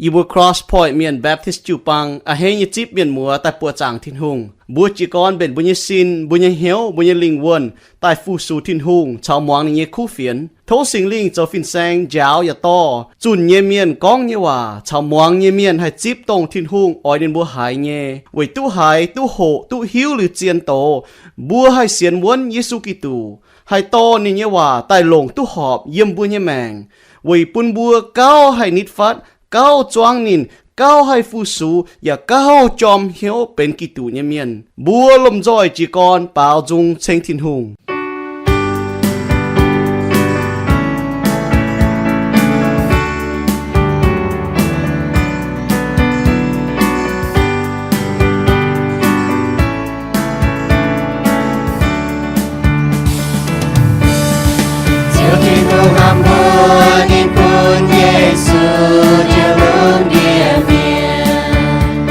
Yie mbuo Cross Point Mienh Baptist jiu-baang a'hneiv nyei zipv mienh muoz daaih buoqc zaangc Tin-Hungh. Mbuo jiez gorn mbenc mbuo nyei sin, mbuo nyei hnyouv, mbuo nyei lingh wuonh daaih fu-sux Tin-Hungh caux muangx ninh nyei kuv fienx. Tov Singx Lingh zoux fin-saeng njaaux yaac dorh zunh nyei mienh gorngv nyei waac caux muangx nyei mienh haih zipv dongh Tin-Hungh oix ninh mbuo haiz nyei, weic duqv haiz, duqv hoqc, duqv hiuv liuz zien doz, mbuo haih sienx wuonv Yesu Giduc, haih dorh ninh nyei waac daaih longc duqv horpc yiem mbuo nyei maengc, weic bun mbuo gauh haih nitv fatv, gauh zuangv ninh, gauh haih fu-sux, yaac gauh jorm hnyouv benx Giduc nyei mienh. Mbuo lomh nzoih jiez gorn baaux nzung ceng Tin-Hungh. Ziouv Tin-Hungh hnamv mbuo, ninh bun Yesu njiec lungh ndiev mienh.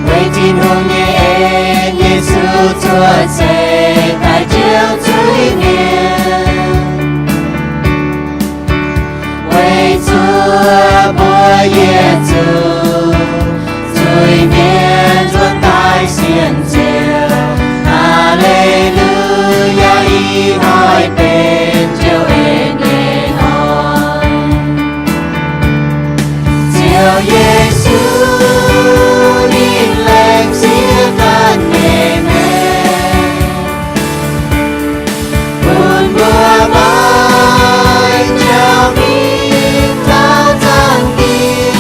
Weic Tin-Hungh nyei en, Yesu zuov seix daaih njoux zuiz-mienh. Weic zuov mbuo yietc zungv zuiz-mienh nzuonx daaih sienx Ziouv. Haa^le^lu^yaa, ih hnoi benx Ziouv en nyei hnoi. Ziouv Yesu, ninh laengz sieqv ganh nyei maengc, bun mbuo maiv njaaux mingh taux Zaangc Diex.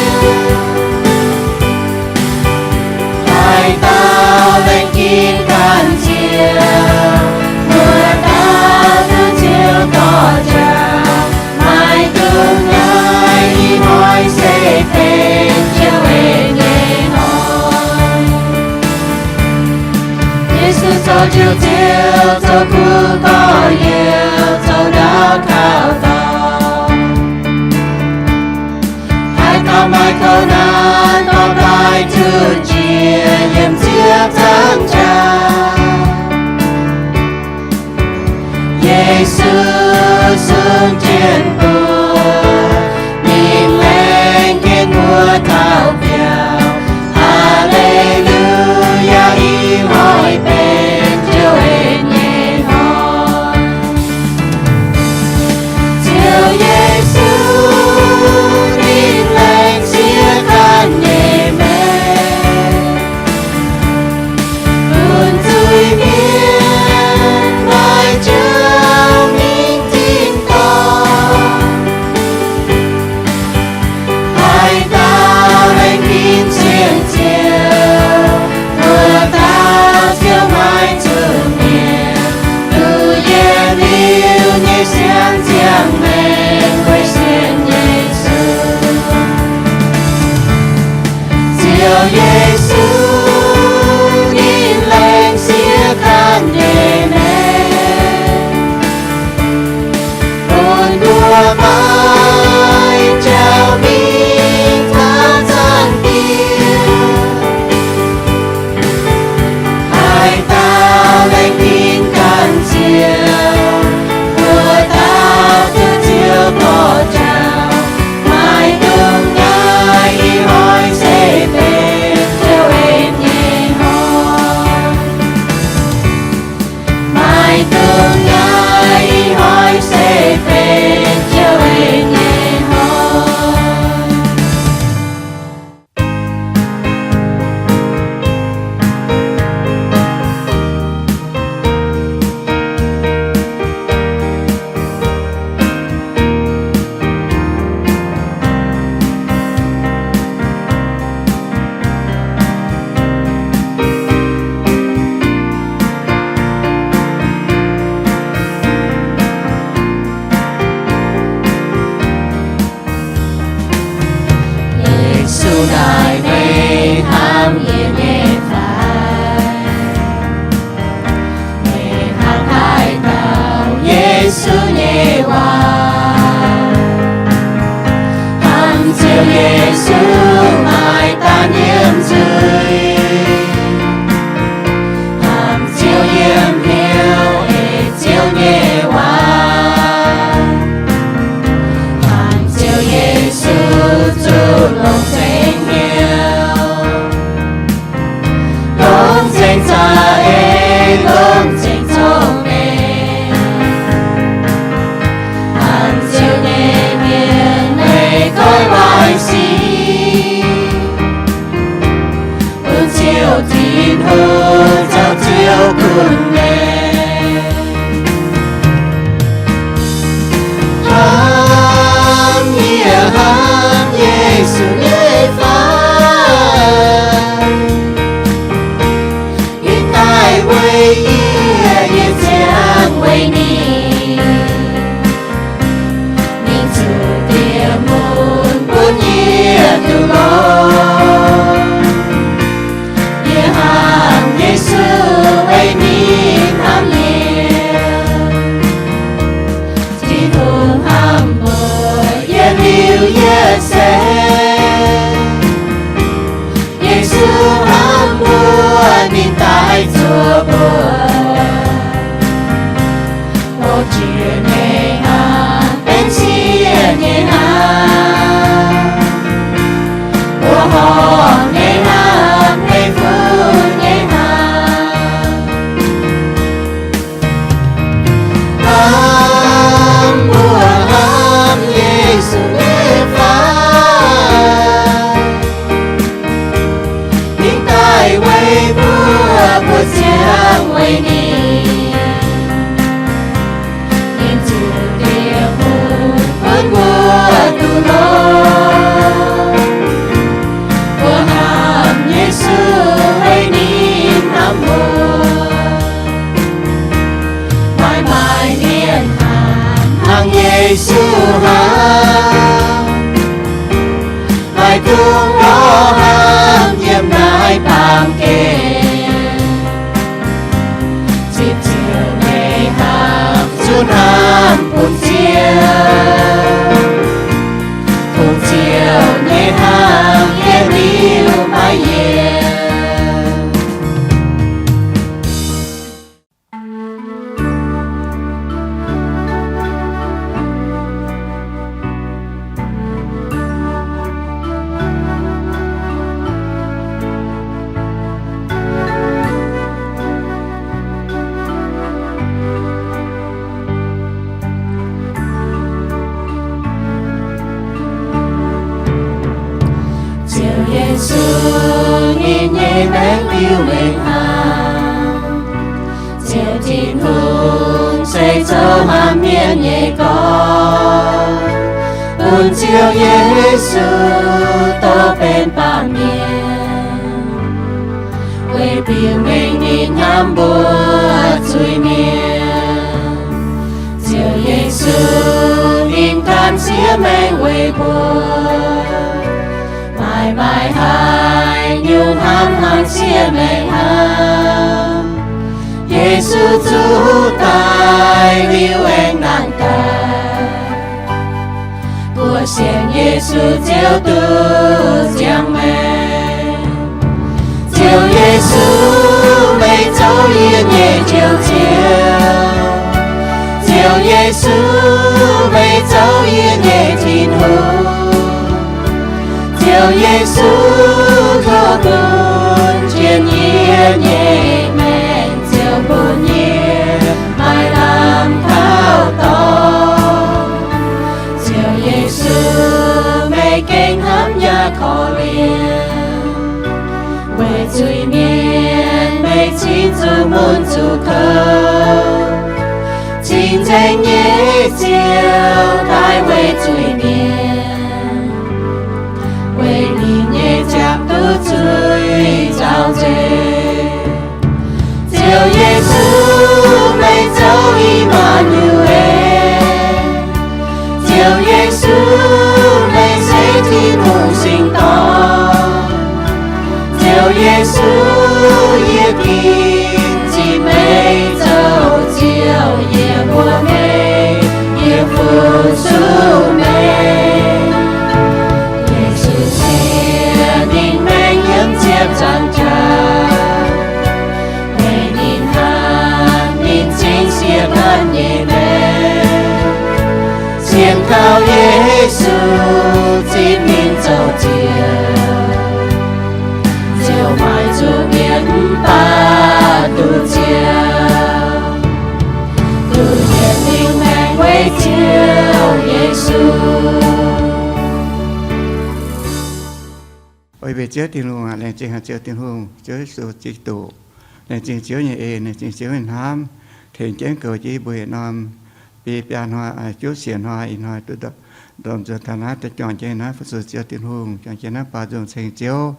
Haaix dauh laengz ginv ganh Ziouv, wuov dauh duqv Ziouv dorh njaaux. Maiv dungx naaiv, ih hnoi se benx Ziouv en nyei hnoi. Yesu zoux Njoux Ziouv, zoux kuv gorx-youz, zoux ndau kaux dorngx. Haaix dauh maaih kouv naanv, dorh daaih zunh jiex yiem Ziouv cangv jaax. Yesu sun jienv mbuo, ninh laengz jienv mbuo taux biauv. Haa^le^lu^yaa, ih hnoi benx Ziouv en nyei hnoi. Ziouv Yesu, ninh laengz sieqv ganh nyei maengc, bun zuiz-mienh maiv njaaux mingh tin-dorngh. Haaix dauh laengz ginv sienx Ziouv, wuov dauh Ziouv maiv zunc mi'aqv. Duqv yietv liuz nyei siang ziangh maengx weic sienx Yesu. Ziouv Yesu, ninh laengz sieqv ganh nyei maengc, bun mbuo maiv njaaux mingh taux Zaangc Diex. Haaix dauh laengz ginv ganh Ziouv, wuov dauh duqv Ziouv dorh njaaux. Maiv dungx naaiv, ih hnoi se benx Ziouv en nyei hnoi. Maiv dungx naaiv, ih hnoi se benx Ziouv en nyei hnoi. Yesu naaic meih hnamv yie nyei fai? Meih hnangv haaix dauh Yesu nyei waac? Hnamv Ziouv Yesu maaih daan yiem nzuih, hnamv Ziouv yiem hnyouv ei Ziouv nyei waac, hnamv Ziouv Yesu Dongh nor hnamv yiem naaiv baamh gen, zipv Ziouv nyei hnamv, zuqc hnamv bun Ziouv. Dongh Ziouv nyei hnamv yiem liuz maiv yienc. Ziouv Yesu, ninh nyei maengc liuz mengh hnangv. Ziouv Tin-Hungh se zoux maanc mienh nyei gorx, bun Ziouv Yesu douz benx baamh mienh, weic biux mengh ninh hnamv mbuo zuiz-mienh. Ziouv Yesu, ninh gan siev maengh weic mbuo, maaih maaih haaix nyungc hnamv hnangv siev maengh hnangv. Yesu zuqc daaih liuz aengx nangh daaih, buoz sienx Yesu Ziouv duqv ziangh maengc. Ziouv Yesu, meih zoux yie nyei Njoux Ziouv. Ziouv Yesu, meih zoux yie nyei Tin-Hungh. Ziouv Yesu, tov gunv jienv yie nyei maengc, Ziouv bun yie maaih lamh kaux dorngx. Ziouv Yesu, meih gengh hnamv yaac korv-lienh, weic zuiz-mienh meih cingx zuqc mun zuqc kouv, cingx nzengc nyei Ziouv daaih weic zuiz-mienh, weic ninh nyei ziangh duqv zuiz zaux nzengc. Ziouv Yesu, meih zoux I^maa^nu^en. Ziouv Yesu, meih se Tin-Hungh singx dorn. Ziouv Yesu, yie ginv zipv meih zoux Ziouv, yie mbuox meih, yie fu-sux meih. Yesu siev ninh maengc yiem ziepc nzaangc jaax, weic ninh hnangv ninh cingx siev ganh nyei maengc. Sienx kaux Yesu, zipv ninh zoux Ziouv, ziouc maaih zuqc mienh mv baac duqv Ziouv, duqv yietc liuz maengc weic Ziouv Yesu. Oix mbenc Ziouv Tin-Hungh aac, laengz zingh haic Ziouv Tin-Hungh, Ziouv Yesu Giduc. Laengz zingh Ziouv nyei en, laengz zingh Ziouv nyei hnamv, tengx jienv goux jienv mbuo yietc norm biei biaa hnoi, juov siec hnoi, ih hnoi duqv ndorm nzuonx taux naaiv daaih juangc jienv naaiv fu-sux Ziouv Tin-Hungh, juangc jienv naaiv baaux nzung ceng Ziouv.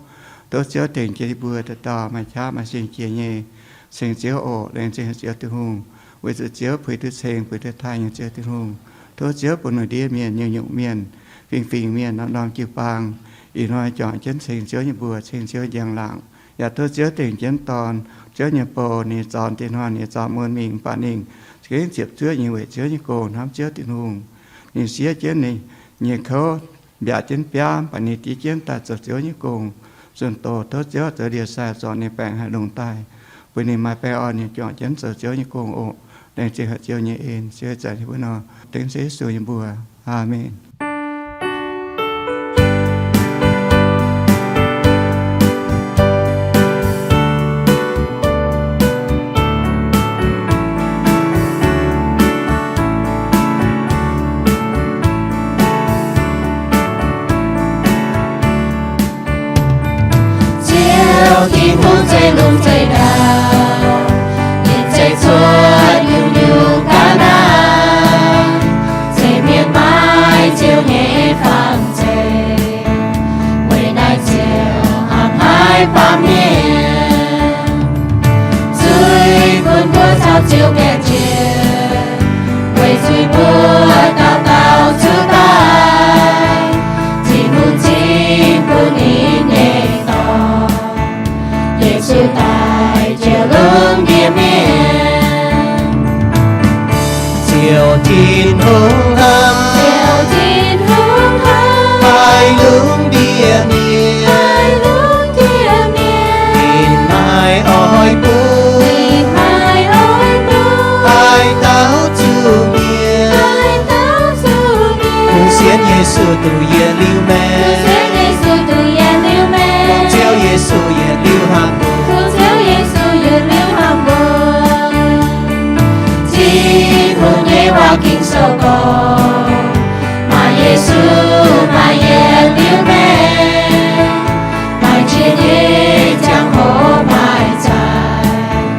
Tov Ziouv tengx jienv yie mbuo dauh dauh maaih qaqv maaih sin jiex nyei ceng Ziouv oc. Laengz zingh Ziouv Tin-Hungh, weic zuqc Ziouv puix duqv ceng puix duqv taaih nyei Ziouv Tin-Hungh. Tov Ziouv bun lungh ndiev mienh, nyungc-nyungc mienh, fingx-fingx mienh, norm-norm jiu-baang, ih hnoi juangc jienv ceng Ziouv nyei mbuox, ceng Ziouv njang-laangc. Yaac tov Ziouv tengx jienv dorn, Ziouv nyei bou, ninh zornx deix hnoi ninh zornx mun mingh, mv baac ninh za'gengh ziepc zuoqv nyei weic Ziouv nyei gong hnamv Ziouv Tin-Hungh. Ninh siev jienv ninh nyei kouv, mbiaauc jienv biaav, mv baac ninh diev jienv daaih zoux Ziouv nyei gong. Zunh doz tov Ziouv zoux ndie-sai zorc ninh baengc haih longx daaih, bun ninh maaih baengh orn, ninh juangc jienv zoux Ziouv nyei gong oc. Laengz zingh haic Ziouv nyei en, Ziouv zanc yie mbuo nor, dengv Ziouv Yesu nyei mbuox. Aamen. Ziouv Tin-Hungh zeiv lungh zeiv ndau, ninh zeiv cuotv nyungc-nyungc ga'naaiv, zeiv mienh maiv ziouc nyei fangx zeiv. Weic naaiv Ziouv hnamv haic baamh mienh, zuiz bun mbuo caux Ziouv gaengh jiex. Weic zuiz mbuo dauh dauh zuqc daic, Tin-Hungh cingx ninh nyei dorngx. Yesu daaih ziouc lungh ndiev mienh. Ziouv Tin-Hungh hnamv, Ziouv Tin-Hungh hnamv, haih lungh ndiev mienh, haih lungh ndiev mienh. Ninh maiv oix bun, ninh maiv oix bun, haih dauh zuqc mienh, haih dauh zuqc mienh. Kungx sienx Yesu duqv yietc liuz maengc, kungx sienx Yesu duqv yietc liuz maengc, kungx Ziouv Yesu yietc liuz hnamv mbuo, kungx Ziouv Yesu yietc liuz hnamv mbuo. Tin-Hungh nyei waac Ging-Sou gorngv, maaih Yesu maaih yietc liuz maengc, maaih jiex nyei ziangh hoc maaih zaaix,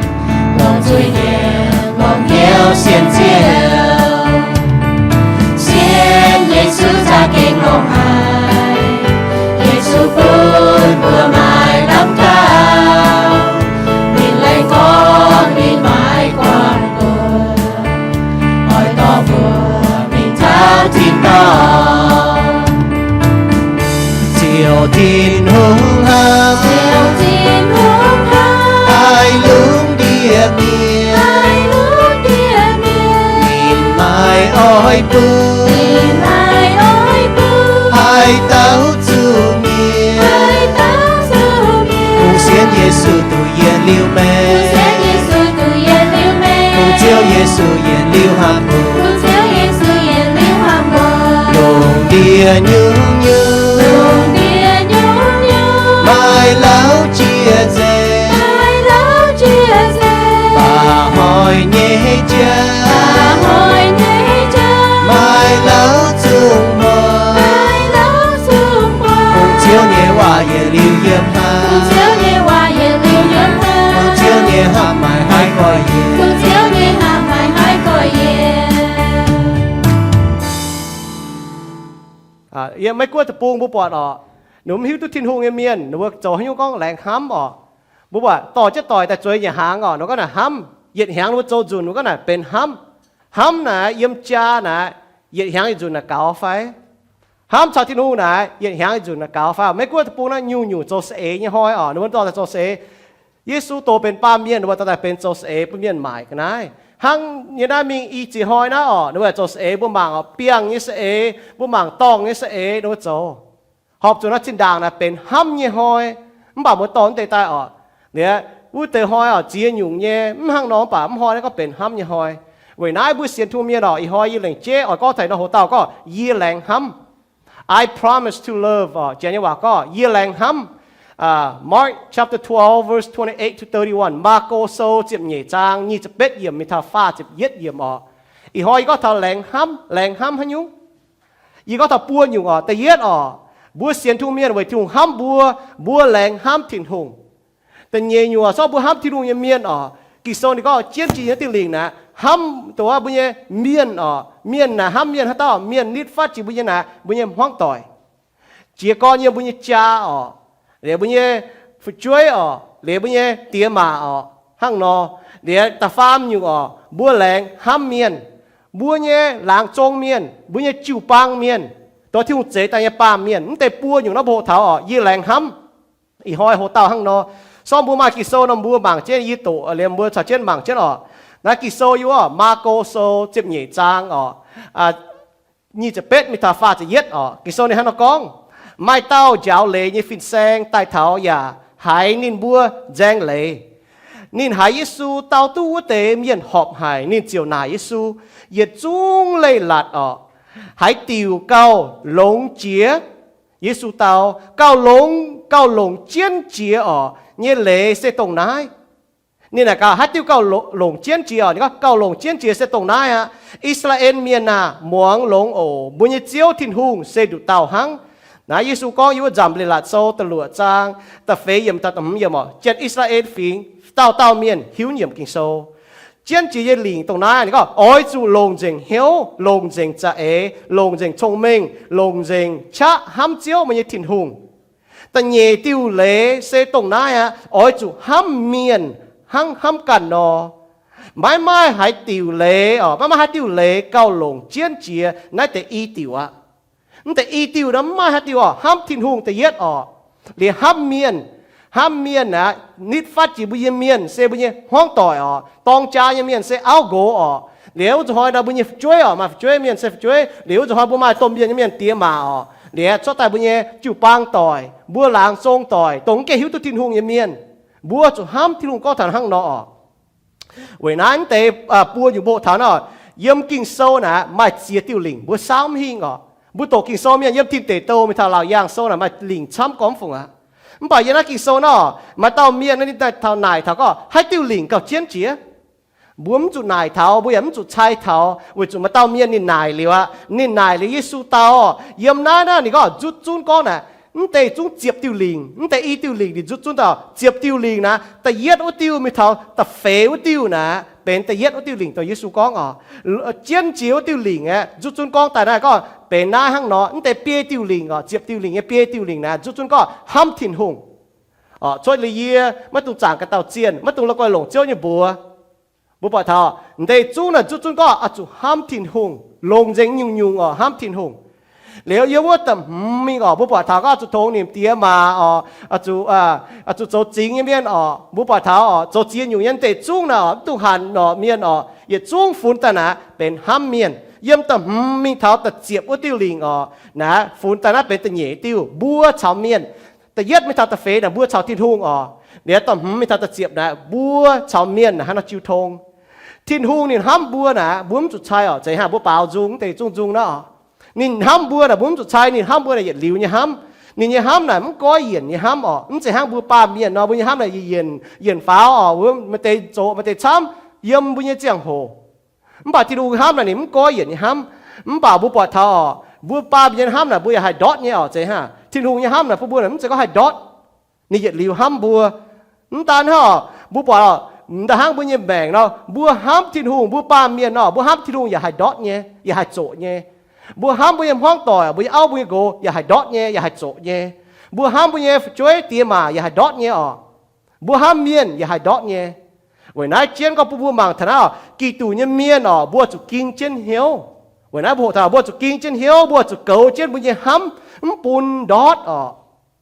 longc zuiz-nyuoqc longc hnyouv sienx Ziouv. Sienx Yesu za'gengh longx haic. Yesu bun mbuo maaih lamh gaux. Ninh laengz gorngv ninh maiv guangc mbuo, oix dorh mbuo mingh taux tin-dorngh. Ziouv Tin-Hungh hnamv, Ziouv Tin-Hungh hnamv, haih lungh ndiev mienh, haih lungh ndiev mienh. Ninh maiv oix bun, ninh maiv oix bun, haih dauh zuqc mienh, haih dauh zuqc mienh. Kungx sienx Yesu duqv yietc liuz maengc, kungx sienx Yesu duqv yietc liuz maengc, kungx Ziouv Yesu yietc liuz hnamv mbuo, kungx Ziouv Yesu yietc liuz hnamv mbuo. Lungh ndiev nyungc-nyungc, lungh ndiev nyungc-nyungc, maaih lauh jiex nzengc, maaih lauh jiex nzengc. Baac hnoi nyei jaa, baac hnoi nyei jaa, maaih lauh zungv muoz, maaih lauh zungv muoz. Kungx Ziouv nyei waac yietc liuz yiem hnangv, kungx Ziouv nyei waac yietc liuz yiem hnangv. Kungx Ziouv nyei hnamv maaih haih gorx-youz, kungx Ziouv nyei hnamv maaih haih gorx-youz. Yiem Meiv Guoqv deic-bung mbuo buatc orqc, ninh mbuo mv hiuv duqv Tin-Hungh nyei mienh, ninh mbuo zoux haaix nyungc gorngv laengz hnamv orqc. Mbuo buatc dorh jienv doic daaih zueiz nyanc hnaangx orqc, ninh mbuo gorngv naaic hnamv. Yietc hnyangx ninh mbuo zoux nzunc, ninh mbuo gorngv naaic benx hnamv. Hnamv naaic yiem jaa naaic, yietc hnyangx yietc nzunc naaic gaux fai? Hnamv caux Tin-Hungh naaic, yietc hnyangx yietc nzunc naaic gaux fai? Meiv Guoqv deic-bung naaiv nyungc-nyungc zoux saeng-eix nyei hnoi orqc, ninh mbuo dorh daaih zoux saeng-eix. Yesu doz benx baamh mienh, ninh mbuo dorh daaih benx zoux saeng-eix bun mienh maaic ga'naaiv. Hnangv nyei naaiv mingh i ziex hnoi naaiv orqc, ninh mbuo zoux saeng-eix, mbuo mangc orqc, biangh nyei saeng-eix, mbuo mangc dorngh nyei saeng-eix, ninh mbuo zoux. Horpc zuqc naaiv zinh ndaangc naaic benx hnamv nyei hnoi, mv baac mbuo dorh wuov deix daaih orqc, liuz wuov deix hnoi orqc ziex nyungc nyei, mv hnangv nor, mv baac mv hnoi naaiv gorngv benx hnamv nyei hnoi. Weic naaiv mbuo sienx Tin-Hungh mienh orqc, ih hnoi yie lengc jeiv oix gorngv taux nor, hoc dauh gorngv, yie laengz hnamv. I promise to love orqc, Janx nyei waac gorngv, yie laengz hnamv. Mark chapter twelve, verse twenty-eight to thirty-one, Maako Sou ziepc nyeic zaang nyic ziepc betv yiemc mingh taux faah ziepc yietv yiemc orqc. Ih hnoi yie gorngv taux laengz hnamv. Laengz hnamv haaix nyungc? Yie gorngv taux buo nyungc orqc. Da'yietv orqc, mbuo sienx Tin-Hungh mienh weic Tin-Hungh hnamv mbuo, mbuo laengz hnamv Tin-Hungh. Da'nyeic nyungc orqc, zorqv mbuo hnamv Tin-Hungh nyei mienh orqc, Ging-Sou ninh gorngv jienv jiex nyei diuh lingc naaic, hnamv dongh wuov mbuo nyei mienh orqc. Mienh naaic hnamv mienh haaix dauh? Mienh nitv fatv jiex mbuo nyei naaic, mbuo nyei hmuangv doic, jiez gorn yiem mbuo nyei jaa orqc, liuz mbuo nyei fu'jueiv orqc, liuz mbuo nyei diex maac orqc, hnangv nor. Liuz da'faam nyungc orqc, mbuo laengz hnamv mienh, mbuo nyei laangz zong mienh, mbuo nyei jiu-baang mienh, dongh Tin-Hungh zeix daaih nyei baamh mienh. Mv deix buo nyungc naaiv mbuo hoqc taux orqc, yie laengz hnamv. Ih hnoi hoc dauh hnangv nor. Sorng mbuo maaih Ging-Sou nor, mbuo mangc jienv, yie doqc liemh mbuo caux jienv mangc jienv orqc. Naaiv Ging-Sou yiem wuov Maako Sou ziepc nyeic zaang orqc, nyic ziepc betv mingh taux faah ziepc yietv orqc. Ging-Sou ninh hnangv nor gorngv, maaih dauh njaaux leiz nyei fin-saeng daaih taux yaac haiz ninh mbuo nzaeng leiz. Ninh haiz Yesu dau duqv wuov deix mienh horpc haic, ninh ziouc naaic Yesu, yietc zungv leiz-latc orqc, haaix diuc gauh longx jiex? Yesu dau, gauh longx, gauh longc jienv jiex orqc nyei leiz se dongh naaiv. Ninh naaic gaax, haaix diuh gauh longc jienv jiex orqc? Ninh gorngv, gauh longc jienv jiex se dongh naaiv aqv. I^saa^laa^en Mienh aah! Muangx longx oc. Mbuo nyei Ziouv Tin-Hungh se nduqc dauh hnangv. Naaiv Yesu gorngv yiem wuov nzamc Leiz-Latc Sou da'luoqc zaang da'feix yiemc da'hmz yiemc orqc, janx I^saa^laa^en Fingx dauh dauh mienh hiuv nyiemc Ging-Sou. Jienv jiex nyei lingc dongh naaiv. Ninh gorngv, oix zuqc longc nzengc hnyouv, longc nzengc za'eix, longc nzengc cong-mengh, longc nzengc qaqv hnamv Ziouv, meih nyei Tin-Hungh. Da'nyeic diuh leiz se dongh naaiv aqv. Oix zuqc hnamv mienh hnangv hnamv ganh nor. Maiv maaih haaix diuc leiz orqc, maiv maaih haaix diuh leiz gauh longc jienv jiex naaiv deix i diuc aqv. Mv deix i diuh naaiv maiv maaih haaix diuh orqc, hnamv Tin-Hungh da'yietv orqc. Liuz hnamv mienh, hnamv mienh aqv, nitv fatv jiex mbuo nyei mienh se mbuo nyei hmuangv doic orqc. Dorng jaa nyei mienh se auv nqox orqc. Liuz wuov zuqc hnoi nor mbuo nyei fu'jueiv orqc, maaih fu'jueiv mienh se fu'jueiv. Liuz wuov zuqc hnoi mbuo maaih domh mienh nyei mienh diex maac orqc. Liuz cuotv daaih mbuo nyei jiu-baang doic, mbuo laangz zong doic, dongh mv gaengh hiuv duqv Tin-Hungh nyei mienh, mbuo zuqc hnamv Tin-Hungh gorngv taux hnangv nor orqc. Weic naaiv mv deix buo nyungc mbuo hoqc taux nor, yiem Ging-Sou naaic maaih ziex diuh lingc mbuo saauv mv hingh orqc. Mbuo doqc Ging-Sou mienh yiem Tin Deic Douh mingh taux Laauc Yaangh Sou naaic maaih lingc camv gormx fungc aqv. Mv baac yiem naaiv Ging-Sou nor, maaih dauh mienh ninh daaih taux naaic taux gorngv haaix diuh lingc gauh jienv jiex. Mbuo mv zuqc naaic taux, mbuo yaac mv zuqc cai taux, weic zuqc maaih dauh mienh ninh naaic liuz aqv. Ninh naaic liuz Yesu dau, yiem naaiv naaiv ninh gorngv nzutv zunv gorngv naaic, mv deix zungv ziepc diuh lingc, mv deix i diuh lingc ninh nzutv zunv daaih ziepc diuh lingc naaic, da'yietv wuov diuh mingh taux da'feix wuov diuh naaic benx da'yietv wuov diuh lingc dongh Yesu gorngv orqc. Jienv jiex wuov diuh lingc aeqv, nzutv zunv gorngv daaih naaiv gorngv benx naaiv hnangv nor. Mv deix biei diuh lingc orqc, ziepc diuh lingc nyei biei diuh lingc naaic nzutv zunv gorngv hnamv Tin-Hungh. Cuotv liuz yie maiv dungx zaangc ga'dauh zienh, maiv dungx la'guaih longc Ziouv nyei mbuox. Mbuo buatc taux deix zungv naaic nzutv zunv gorngv oix zuqc hnamv Tin-Hungh longc nzengc nyungc-nyungc orqc, hnamv Tin-Hungh. Liuz yiem wuov da'hmz mingh orqc, mbuo buatc taux gorngv oix zuqc tongx nimc diex maac orqc, oix zuqc zoux zingx nyei mienh orqc. Mbuo buatc taux orqc, zoux ziex nyungc nyei deix zungv naaic orqc, mv dungx hanc orqc, mienh orqc, yietc zungv funx daaih naaic benx hnamv mienh. Yiem da'hmz mingh taux da'ziepc wuov diuh lingc orqc, naaiv funx daaih naaiv benx da'nyeic diuh, mbuo caux mienh. Da'yietv mingh taux da'feix naaic mbuo caux Tin-Hungh orqc. Liuz da'hmz mingh taux da'ziepc naaic mbuo caux mienh naaic hnangv nor jiu tong. Tin-Hungh ninh hnamv mbuo naaic mbuo mv zuqc cai orqc. Zeiz hnangv mbuo baaux nzung deix zungv nzung nor, ninh hnamv mbuo naaic mbuo mv zuqc cai. Ninh hnamv mbuo naaic yietc liuz nyei hnamv. Ninh nyei hnamv naaic mv goiv yienc nyei hnamv orqc. Mv zeiz hnangv mbuo baamh mienh nor, mbuo nyei hnamv naaic yienc, yienc faaux orqc, maaih deix zoqc maaih deix camv yiem mbuo nyei ziangh hoc. Mv baac Tin-Hungh hnamv naaic ninh mv goiv yienc nyei hnamv. Mv baac mbuo buatc taux orqc, mbuo baamh mienh nyei hnamv naaic mbuo yaac haih ndortv nyei orqc. Zeiz hnangv Tin-Hungh nyei hnamv naaic bun mbuo naaic mv zeiz gorngv haih ndortv. Ninh yietc liuz hnamv mbuo. Mv daan hnangv orqc, mbuo buatc orqc, m'daaih hnangv mbuo nyei maengc nor, mbuo hnamv Tin-Hungh, mbuo baamh mienh nor, mbuo hnamv Tin-Hungh yaac haih ndortv nyei, yaac haih zoqc nyei. Mbuo hnamv mbuo nyei hmuangv doic, mbuo nyei auv mbuo nyei nqox yaac haih ndortv nyei, yaac haih zoqc nyei. Mbuo hnamv mbuo nyei fu'jueiv diex maac yaac haih ndortv nyei orqc. Mbuo hnamv mienh yaac haih ndortv nyei. Weic naaiv jienv gorngv bun mbuo mangc taux naaiv orqc, Giduc nyei mienh orqc, mbuo zuqc ging jienv hnyouv. Weic naaiv mbuo hoqc taux mbuo zuqc ging jienv hnyouv, mbuo zuqc goux jienv mbuo nyei hnamv, mv bun ndortv orqc.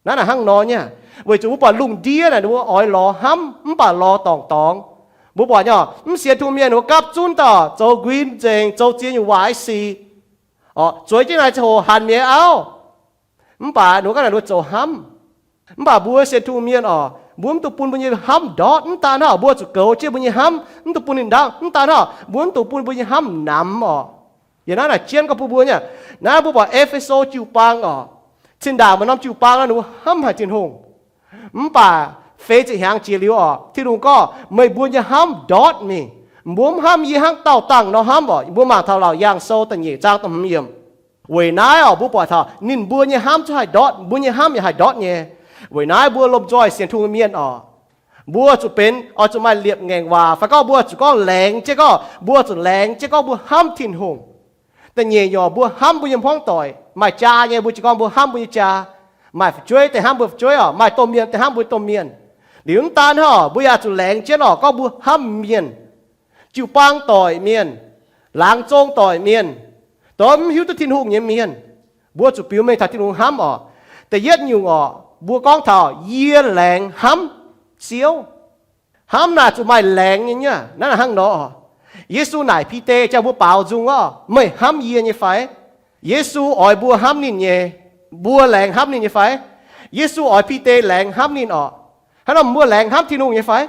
Naaiv naaic hnangv nor nyei. Weic zuqc mbuo buatc lungh ndiev naaic ninh mbuo oix lorz hnamv mv baac lorz dorngc dorngx. Mbuo buatc nyei orqc, mv sienx Tin-Hungh mienh ninh mbuo gapv zunv daaih zoux nquin nzengc, zoux ziex nyungc waaic sic orqc, zueiz jienv naaic ziangh hoc hanc mi'aqv auv. Mv baac ninh mbuo ganh naaic ninh mbuo zoux hnamv. Mv baac mbuo sienx Tin-Hungh mienh orqc, mbuo mv dungx bun mbuo nyei hnamv ndortv. Mv daan hnangv orqc, mbuo zuqc goux jienv mbuo nyei hnamv, mv dungx bun ninh ndortv. Mv daan hnangv orqc, mbuo mv dungx bun mbuo nyei hnamv namx orqc. Yiem naaiv naaic jienv gorngv bun mbuo nyei, naaiv mbuo buatc E^fe^so jiu-baang orqc, cin-ndaangc maaih norm jiu-baang nor ninh mbuo hnamv haic Tin-Hungh. Mv baac feix ziepc hnyangx jiex liuz orqc, Tin-Hungh gorngv, meih mbuo nyei hnamv ndortv mingh. Mbuo mv hnamv yie hnangv daauh dangh nor hnamv orqc. Mbuo mangc taux Laauc Yaangh Sou da'nyeic zaang da'hmz yiemc. Weic naaiv orqc, mbuo buatc taux ninh mbuo nyei hnamv zungv haih ndortv, mbuo nyei hnamv yaac haih ndortv nyei. Weic naaiv mbuo lomh nzoih sienx Tin-Hungh mienh orqc, mbuo zuqc benx, oix zuqc maaih liepc ngaengc waac fai gorngv mbuo zuqc gorngv laengz jienv gorngv, mbuo zuqc laengz jienv gorngv mbuo hnamv Tin-Hungh. Da'nyeic nyungc, mbuo hnamv mbuo nyei hmuangv doic. Maaih jaa nyei, mbuo jiez gorn mbuo hnamv mbuo nyei jaa. Maaih fu'jueiv deix hnamv mbuo fu'jueiv orqc, maaih domh mienh deix hnamv mbuo domh mienh. Liuz mv daan hnangv, mbuo yaac zuqc laengz jienv orqc, gorngv mbuo hnamv mienh, jiu-baang doic mienh, laangz zong doic mienh, dongh mv hiuv duqv Tin-Hungh nyei mienh. Mbuo zuqc biux mengh taux Tin-Hungh hnamv orqc. Da'yietv nyungc orqc, mbuo gorngv taux yie laengz hnamv Ziouv. Hnamv naaic zuqc maaih laengz nyei nyei. Naaiv hnangv nor, Yesu naaic Bide, jang mbuo baaux nzung orqc, meih hnamv yie nyei fai? Yesu oix mbuo hnamv ninh nyei. Mbuo laengz hnamv ninh nyei fai? Yesu oix Bide laengz hnamv ninh orqc. Hnangv nor mbuo laengz hnamv Tin-Hungh nyei fai?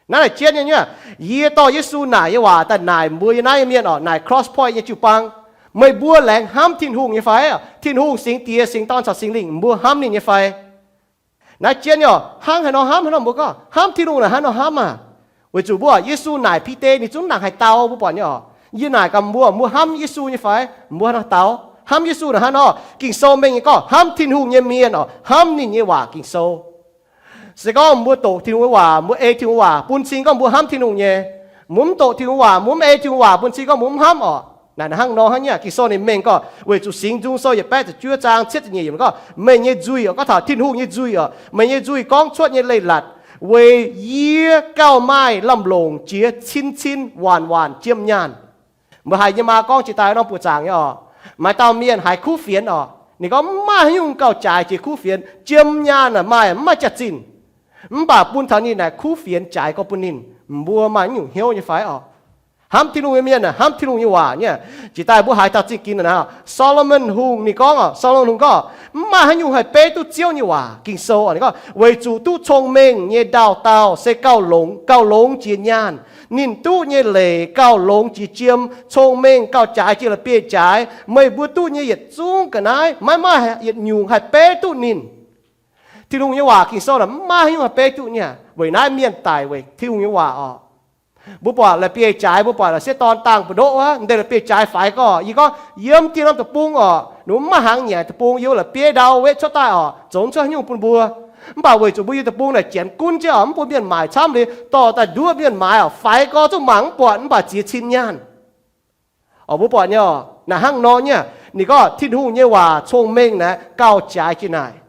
Naaiv naaic jienv nyei nyei. Yie dorh Yesu naaic nyei waac daaih naaic mbuo yiem naaiv nyei mienh orqc, naaic Cross Point nyei jiu-baang, meih mbuo laengz hnamv Tin-Hungh nyei fai? Tin-Hungh Singx Diex, Singx Dorn caux Singx Lingh, mbuo hnamv ninh nyei fai? Naaiv jienv nyei orqc, hnangv haaix nor hnamv, hnangv nor mbuo gorngv hnamv Tin-Hungh naaic hnangv nor hnamv aac. Weic zuqc mbuo Yesu naaic Bide ninh zungv nangc haih dau mbuo buatc nyei orqc. Yie naaic gaax mbuo, mbuo hnamv Yesu nyei fai? Mbuo hnangv dau. Hnamv Yesu naaic hnangv nor, Ging-Sou mengh nyei gorngv hnamv Tin-Hungh nyei mienh orqc, hnamv ninh nyei waac Ging-Sou. Se gorngv mbuo doqc Tin-Hungh nyei waac, mbuo ei Tin-Hungh waac bun cing gorngv mbuo hnamv Tin-Hungh nyei. Mbuo mv doqc Tin-Hungh waac, mbuo mv ei Tin-Hungh waac bun cing gorngv mbuo mv hnamv orqc. Naaic hnangv nor hnangv nyei. Ging-Sou ninh mengh gorngv, weic zuqc Singx Nzung Sou yietc baeqv ziepc juov zaang cietv ziepc nyeic yiemc gorngv, meih nyei nzuih orqc, gorngv taux Tin-Hungh nyei nzuih orqc, meih nyei nzuih gorngv cuotv nyei leiz-latc, weic yie gauh maaih lamh longc jiex cin-cin waanc waanc jiem nyaanh. Mbuo haiz nyei maa gorngv jiex daaih norm buoqc zaangc nyei orqc. Maaih dauh mienh haiz kuv fienx orqc, Ninh gorngv mv maaih haaix nyungc gauh jaaix jiex kuv fienx. Jiem nyaanh naaic maaih, mv maaih jaax-zinh, mv baac bun taux ninh naaic kuv fienx jaaix gorx bun ninh. Mbuo maaih nyungc hnyouv nyei fai orqc? Hnamv Tin-Hungh nyei mienh aah, hnamv Tin-Hungh nyei waac nyei. Jiex daaih mbuo haaix dauh zingh ginx naaic, Solomon Hungh ninh gorngv orqc, Solomon Hungh gorngv mv maaih haaix nyungc haih beiv duqv Ziouv nyei waac. Ging-Sou ninh gorngv, weic zuqc duqv cong-mengh nyei ndau-dauh se gauh longx, gauh longx jiex nyaanh. Ninh duqv nyei leiz gauh longx jiex jiem, cong-mengh gauh jaaix jiex la'bieiv-jaaix. Meih mbuo duqv nyei yietc zungv ga'naaiv maiv maaih yietc nyungc haih beiv duqv ninh. Tin-Hungh nyei waac, Ging-Sou naaic mv maaih haaix nyungc haih beiv duqv nyei. Weic naaiv mienh daic weic Tin-Hungh nyei waac orqc. Mbuo buatc la'bieiv-jaaix, mbuo buatc la'sieqv dorn dangh mbu'ndoqv wuov, deix la'bieiv-jaaix faix gorx. Yie gorngv yiem dieh norm deic-bung orqc, ninh mbuo mv maaih hnaangx nyanc deic-bung, yiem la'bieiv ndau wetv cuotv daaih orqc, zoux mv cuotv haaix nyungc bun mbuo. Mv baac weic zuqc mbuo yiem deic-bung naaic janx gunv jienv orqc, mv bun mienh maaic camv liuz dorh daaih nduov mienh maaiz orqc, faix gorx zungv mangc mv buatc, mv baac ziex cin nyaanh. Orqc, mbuo buatc nyei orqc, naaic hnangv nor nyei. Ninh gorngv Tin-Hungh nyei waac cong-mengh naaic gauh jaaix jiex naaic.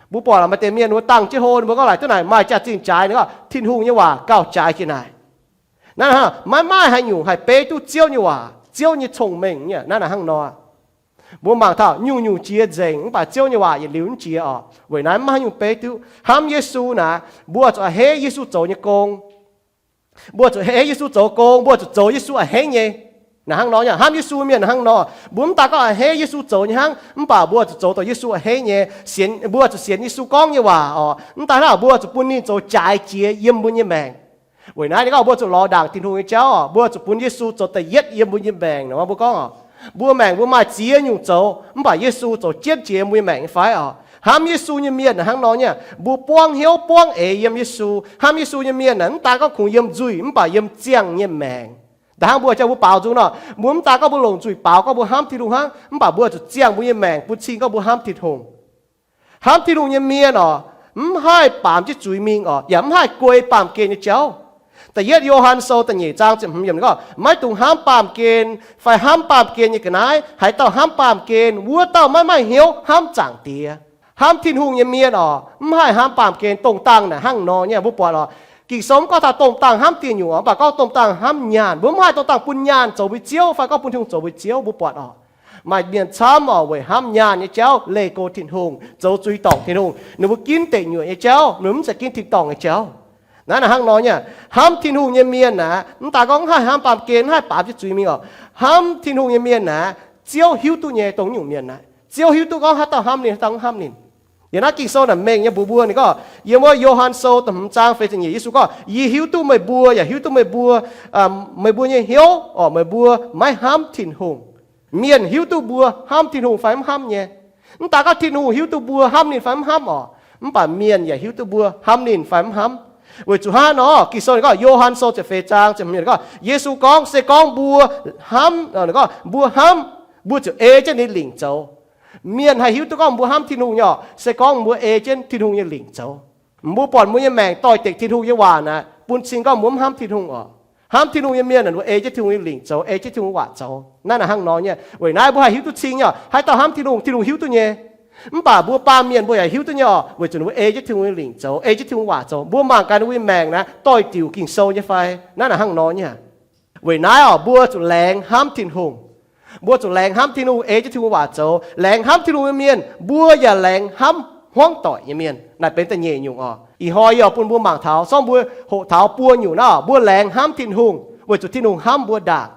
Mbuo buatc maaih deix mienh wuov dangh jienv hlo, mbuo gorngv laaic duqv naaic maaih jaax-zinh jaaix, ninh gorngv Tin-Hungh nyei waac gauh jaaix jiex naaic. Naaiv maiv maaih haaix nyungc haih beiv duqv Ziouv nyei waac, Ziouv nyei cong-mengh nyei. Naaiv naaic hnangv nor. Mbuo mangc taux nyungc-nyungc jiex nzengc, mv baac Ziouv nyei waac yietc liuz mv jiex orqc. Weic naaiv mv maaih haaix nyungc beiv duqv. Hnamv Yesu naaic, mbuo zuqc a'hneiv Yesu zoux nyei gong. Mbuo zuqc a'hneiv Yesu zoux gong, mbuo zuqc zoux Yesu a'hneiv nyei. Naaic hnangv nor nyei. Hnamv Yesu mienh hnangv nor, mbuo mv daaih gorngv a'hneiv Yesu zoux nyei hnangv, mv baac mbuo zuqc zoux dongh Yesu a'hneiv nyei. Sienx, mbuo zuqc sienx Yesu gorngv nyei waac orqc. Mv daaih hnangv mbuo zuqc bun ninh zoux jaaix jiex yiem mbuo nyei maengc. Weic naaiv ninh gorngv mbuo zuqc lorz ndaangc Tin-Hungh nyei jauv orqc, mbuo zuqc bun Yesu zoux da'yietv yiem mbuo nyei maengc. Mbuo gorngv orqc, mbuo maengc mbuo maaih ziex nyungc zoux, mv baac Yesu zoux jienv jiex yiem mbuo nyei maengc nyei fai orqc? Hnamv Yesu nyei mienh hnangv nor nyei. Mbuo buangv hnyouv buangv eix yiem Yesu. Hnamv Yesu nyei mienh aah, mv daaih gorngv kungx yiem nzuih, mv baac yiem ziangh nyei maengc. Da'hnangv mbuo jauv mbuo baaux nzung nor, mbuo mv daaih gorngv mbuo longc nzuih baaux gorngv mbuo hnamv Tin-Hungh hnangv, mv baac mbuo zuqc ziangh mbuo nyei maengc bun cing gorngv mbuo hnamv Tin-Hungh. Hnamv Tin-Hungh nyei mienh orqc, mv haih baamz jienv zuiz mingh orqc, yaac mv haih guei baamh gen nyei jauv. Da'yietv Yo^han Sou da'nyeic zaang ziepc hmz yiemc gorngv, maiv dungx hnamv baamh gen fai hnamv baamh gen nyei ga'naaiv. Haaix dauh hnamv baamh gen, wuov dauh maiv maaih hnyouv hnamv Zaangc Diex. Hnamv Tin-Hungh nyei mienh orqc, mv haih hnamv baamh gen. Dongh dangh naaic hnangv nor nyei, mbuo buatc orqc. Ging-Sou mv gorngv taux dongh dangh hnamv dieh nyungc orqc, mv baac gorngv dongh dangh hnamv nyaanh. Mbuo mv haih dongh dangh bun nyaanh zoux mbuo nyei ziouv fai gorngv bun Tin-Hungh zoux mbuo nyei ziouv. Mbuo buatc orqc, maaih mienh camv orqc weic hnamv nyaanh nyei jauv leih go Tin-Hungh, zoux zuiz dorngc Tin-Hungh. Ninh mbuo ginv deic nyuoqc nyei jauv, ninh mbuo mv zeiz ginv tin-dorngh nyei jauv. Naaiv naaic hnangv nor nyei. Hnamv Tin-Hungh nyei mienh aeqv, mv daaih gorngv mv haih hnamv baamh gen, mv haih baamz jienv zuiz mingh orqc. Hnamv Tin-Hungh nyei mienh aeqv, Ziouv hiuv duqv nyei dongh nyungc mienh naaic. Ziouv hiuv duqv gorngv haaix dauh hnamv ninh, haaix dauh mv hnamv ninh. Yiem naaiv Ging-Sou naaic mengh nyei mbuox mbuo, ninh gorngv yiem wuov Yo^han Sou da'hmz zaang feix ziepc nyeic, Yesu gorngv, Yie hiuv duqv meih mbuo, yaac hiuv duqv meih mbuo, meih mbuo nyei hnyouv orqc, meih mbuo maiv hnamv Tin-Hungh. Mienh hiuv duqv mbuo hnamv Tin-Hungh fai mv hnamv nyei. Mv daaih gorngv Tin-Hungh hiuv duqv mbuo hnamv ninh fai mv hnamv orqc, mv baac mienh yaac hiuv duqv mbuo hnamv ninh fai mv hnamv. Weic zuqc hnangv nor, Ging-Sou ninh gorngv, Yo^han Sou ziepc feix zaang ziepc hmz gorngv, Yesu gorngv, Se gorngv mbuo hnamv, gorngv mbuo hnamv, mbuo ziouc ei jienv ninh lingc zoux. Mienh haih hiuv duqv gorngv mbuo hnamv Tin-Hungh nyei orqc, se gorngv mbuo ei jienv Tin-Hungh nyei lingc zoux. Mbuo buatc mbuo nyei maengc doix-dekc Tin-Hungh nyei waac naaic, bun cing gorngv mbuo mv hnamv Tin-Hungh orqc. Hnamv Tin-Hungh nyei mienh aeqv, mbuo ei jienv Tin-Hungh nyei lingc zoux, ei jienv Tin-Hungh waac zoux. Naaiv naaic hnangv nor nyei. Weic naaiv mbuo haih hiuv duqv cing nyei orqc, haaix dauh hnamv Tin-Hungh, Tin-Hungh hiuv duqv nyei. Mv baac mbuo baamh mienh mbuo yaac hiuv duqv nyei orqc, weic zuqc ninh mbuo ei jienv Tin-Hungh nyei lingc zoux, ei jienv Tin-Hungh waac zoux. Mbuo mangc gaax ninh mbuo nyei maengc naaiv doix-diuc Ging-Sou nyei fai? Naaiv naaic hnangv nor nyei. Weic naaiv orqc, mbuo zuqc laengz hnamv Tin-Hungh. Mbuo zuqc laengz hnamv Tin-Hungh, ei jienv Tin-Hungh waac zoux. Laengz hnamv Tin-Hungh nyei mienh, mbuo yaac laengz hnamv hmuangv doic nyei mienh. Naaic benx da'nyeic nyungc orqc. Ih hnoi yie oix bun mbuo mangc taux, sorng mbuo hoqc taux buo nyungc naaiv orqc, mbuo laengz hnamv Tin-Hungh weic zuqc Tin-Hungh hnamv mbuo ndaangc.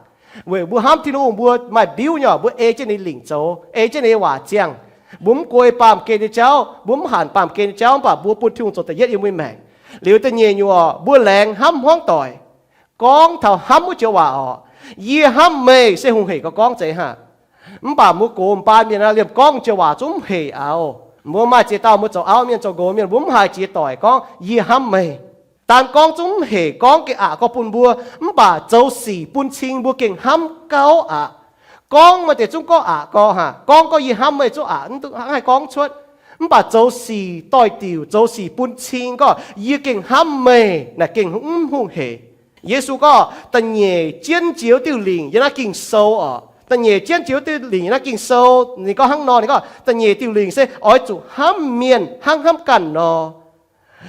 Weic mbuo hnamv Tin-Hungh, mbuo maaih mbiuv nyei orqc, mbuo ei jienv ninh lingc zoux, ei jienv ninh nyei waac ziangh. Mbuo mv guei baamh gen nyei jauv, mbuo mv hanc baamh gen nyei jauv, mv baac mbuo bun Tin-Hungh zoux da'yietv yiem mbuo nyei maengc. Liuz da'nyeic nyungc orqc, mbuo laengz hnamv hmuangv doic. Gorngv taux hnamv wuov joux waac orqc, yie hnamv meih, se hungh hec gauh gorngv zeiz haic. Mv baac mbuo gox m'baan mienh liemh gorngv joux waac zungv mv hec aqv. Mbuo maaih ziex dauh mbuo zoux auv mienh, zoux nqox mienh, mbuo mv haiz jiex doic gorngv yie hnamv meih. Daan gorngv zungv mv hec, gorngv gengh aqc gorx bun mbuo, mv baac zoux sic bun cing mbuo gengh hnamv gauh aqc. Gorngv maaih deix zungv gorngv aqc gorx haic, gorngv gorngv yie hnamv meih zungv aqc, mv haih gorngv cuotv. Mv baac zoux sic doix-diuc, zoux sic bun cing gorngv yie gengh hnamv meih naaic gengh mv hungh hec. Yesu gorngv da'nyeic jienv jiex diuh lingc yiem naaiv Ging-Sou orqc. Da'nyeic jienv jiex diuh lingc yiem naaiv Ging-Sou, ninh gorngv hnangv nor, ninh gorngv da'nyeic diuh lingc se oix zuqc hnamv mienh hnangv hnamv ganh nor.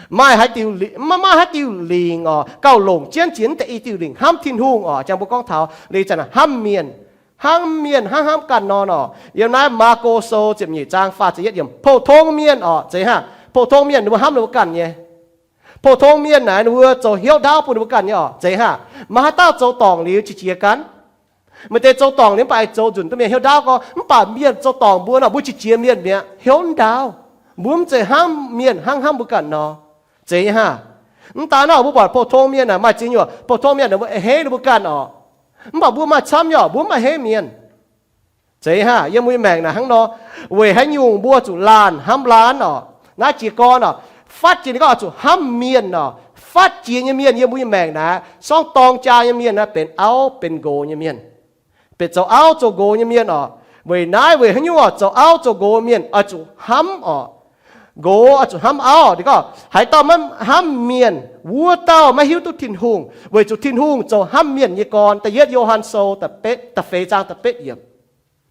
Maaih haaix diuh, maiv maaih haaix diuh lingc orqc gauh longc jienv jiex naaiv deix i diuh lingc, hnamv Tin-Hungh orqc, jangx mbuo gorngv taux liuz zanc hnamv mienh. Hnangv mienh hnangv hnamv ganh nor nor. Yiem naaiv Maako Sou ziepc nyeic zaang faah ziepc yietv yiemc, pou-tong mienh orqc, zeiz hnangv. Pou-tong mienh ninh mbuo hnamv ninh mbuo ganh nyei. Pou-tong mienh naaic ninh mbuo zoux hnyouv ndaauv bun ninh mbuo ganh nyei orqc, zeiz hnangv. Maaih haaix dauh zoux dorngc liuz qiex jiez gan? Maaih deix zoux dorngc liuz mv baac zoux nzunc duqv mienh hnyouv ndaauv gorngv, mv baac mienh zoux dorngc mbuo nor, mbuo qiex jiez mienh mi'aqv, hnyouv ndaauv. Mbuo mv zeiz hnangv mienh hnangv hnamv mbuo ganh nor. Zeiz nyei hnangv. Mv daan nor, mbuo buatc pou-tong mienh naaic maaih ziex nyuoqc, pou-tong mienh ninh mbuo hei hei ninh mbuo ganh orqc. Mv baac mbuo maaih camv nyei orqc, mbuo mv maaih hei mienh. Zeiz hnangv. Yiem mbuo nyei maengc naaic hnangv nor. Weic haaix nyungc mbuo zuqc laanh hnamv laanh orqc? Naaiv jiez gorn orqc, fatv jiex ninh gorngv oix zuqc hnamv mienh orqc. Fatv jiex nyei mienh yiem mbuo nyei maengc naaic, sorngv dorng jaa nyei mienh naaiv benx auv benx nqox nyei mienh, benx zoux auv zoux nqox nyei mienh orqc. Weic naaiv weic haaix nyungc orqc? Zoux auv zoux nqox mienh oix zuqc hnamv orqc. Nqox oix zuqc hnamv auv. Ninh gorngv haaix dauh maiv hnamv mienh, wuov dauh maiv hiuv duqv Tin-Hungh, weic zuqc Tin-Hungh zoux hnamv mienh nyei gorn. Da'yietv Yo^han Sou da'feix zaang da'betv yiemc.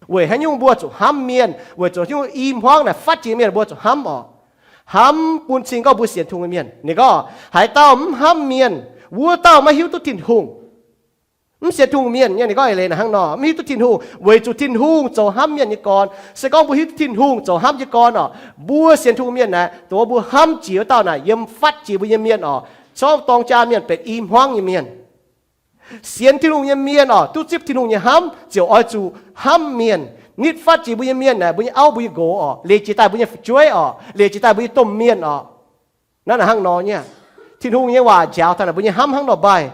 Weic haaix nyungc mbuo zuqc hnamv mienh? Weic zuqc haaix nyungc i hmuangv naaic fatv jiex mienh mbuo zuqc hnamv orqc? Hnamv bun cing gorngv mbuo sienx Tin-Hungh nyei mienh. Ninh gorngv haaix dauh mv hnamv mienh, wuov dauh maiv hiuv duqv Tin-Hungh. Mv sienx Tin-Hungh mienh nyei, ninh gorngv eix leiz naaic hnangv nor, mv hiuv duqv Tin-Hungh, weic zuqc Tin-Hungh zoux hnamv mienh nyei gorn. Se gorngv mbuo hiuv duqv Tin-Hungh zoux hnamv nyei gorn orqc, mbuo sienx Tin-Hungh mienh naaic, dongh mbuo hnamv jiex wuov dauh naaic yiem fatv jiex mbuo nyei mienh orqc. Sorngv dorng jaa mienh benx i hmuangv nyei mienh. Sienx Tin-Hungh nyei mienh orqc, duqv zipv Tin-Hungh nyei hnamv ziouc oix zuqc hnamv mienh. Nitv fatv jiex mbuo nyei mienh naaic, mbuo nyei auv mbuo nyei nqox orqc, liuz jiex daaih mbuo nyei fu'jueiv orqc, liuz jiex daaih mbuo nyei domh mienh orqc. Naaiv naaic hnangv nor nyei. Tin-Hungh nyei waac njaaux taux naaic mbuo nyei hnamv hnangv nor mbaih.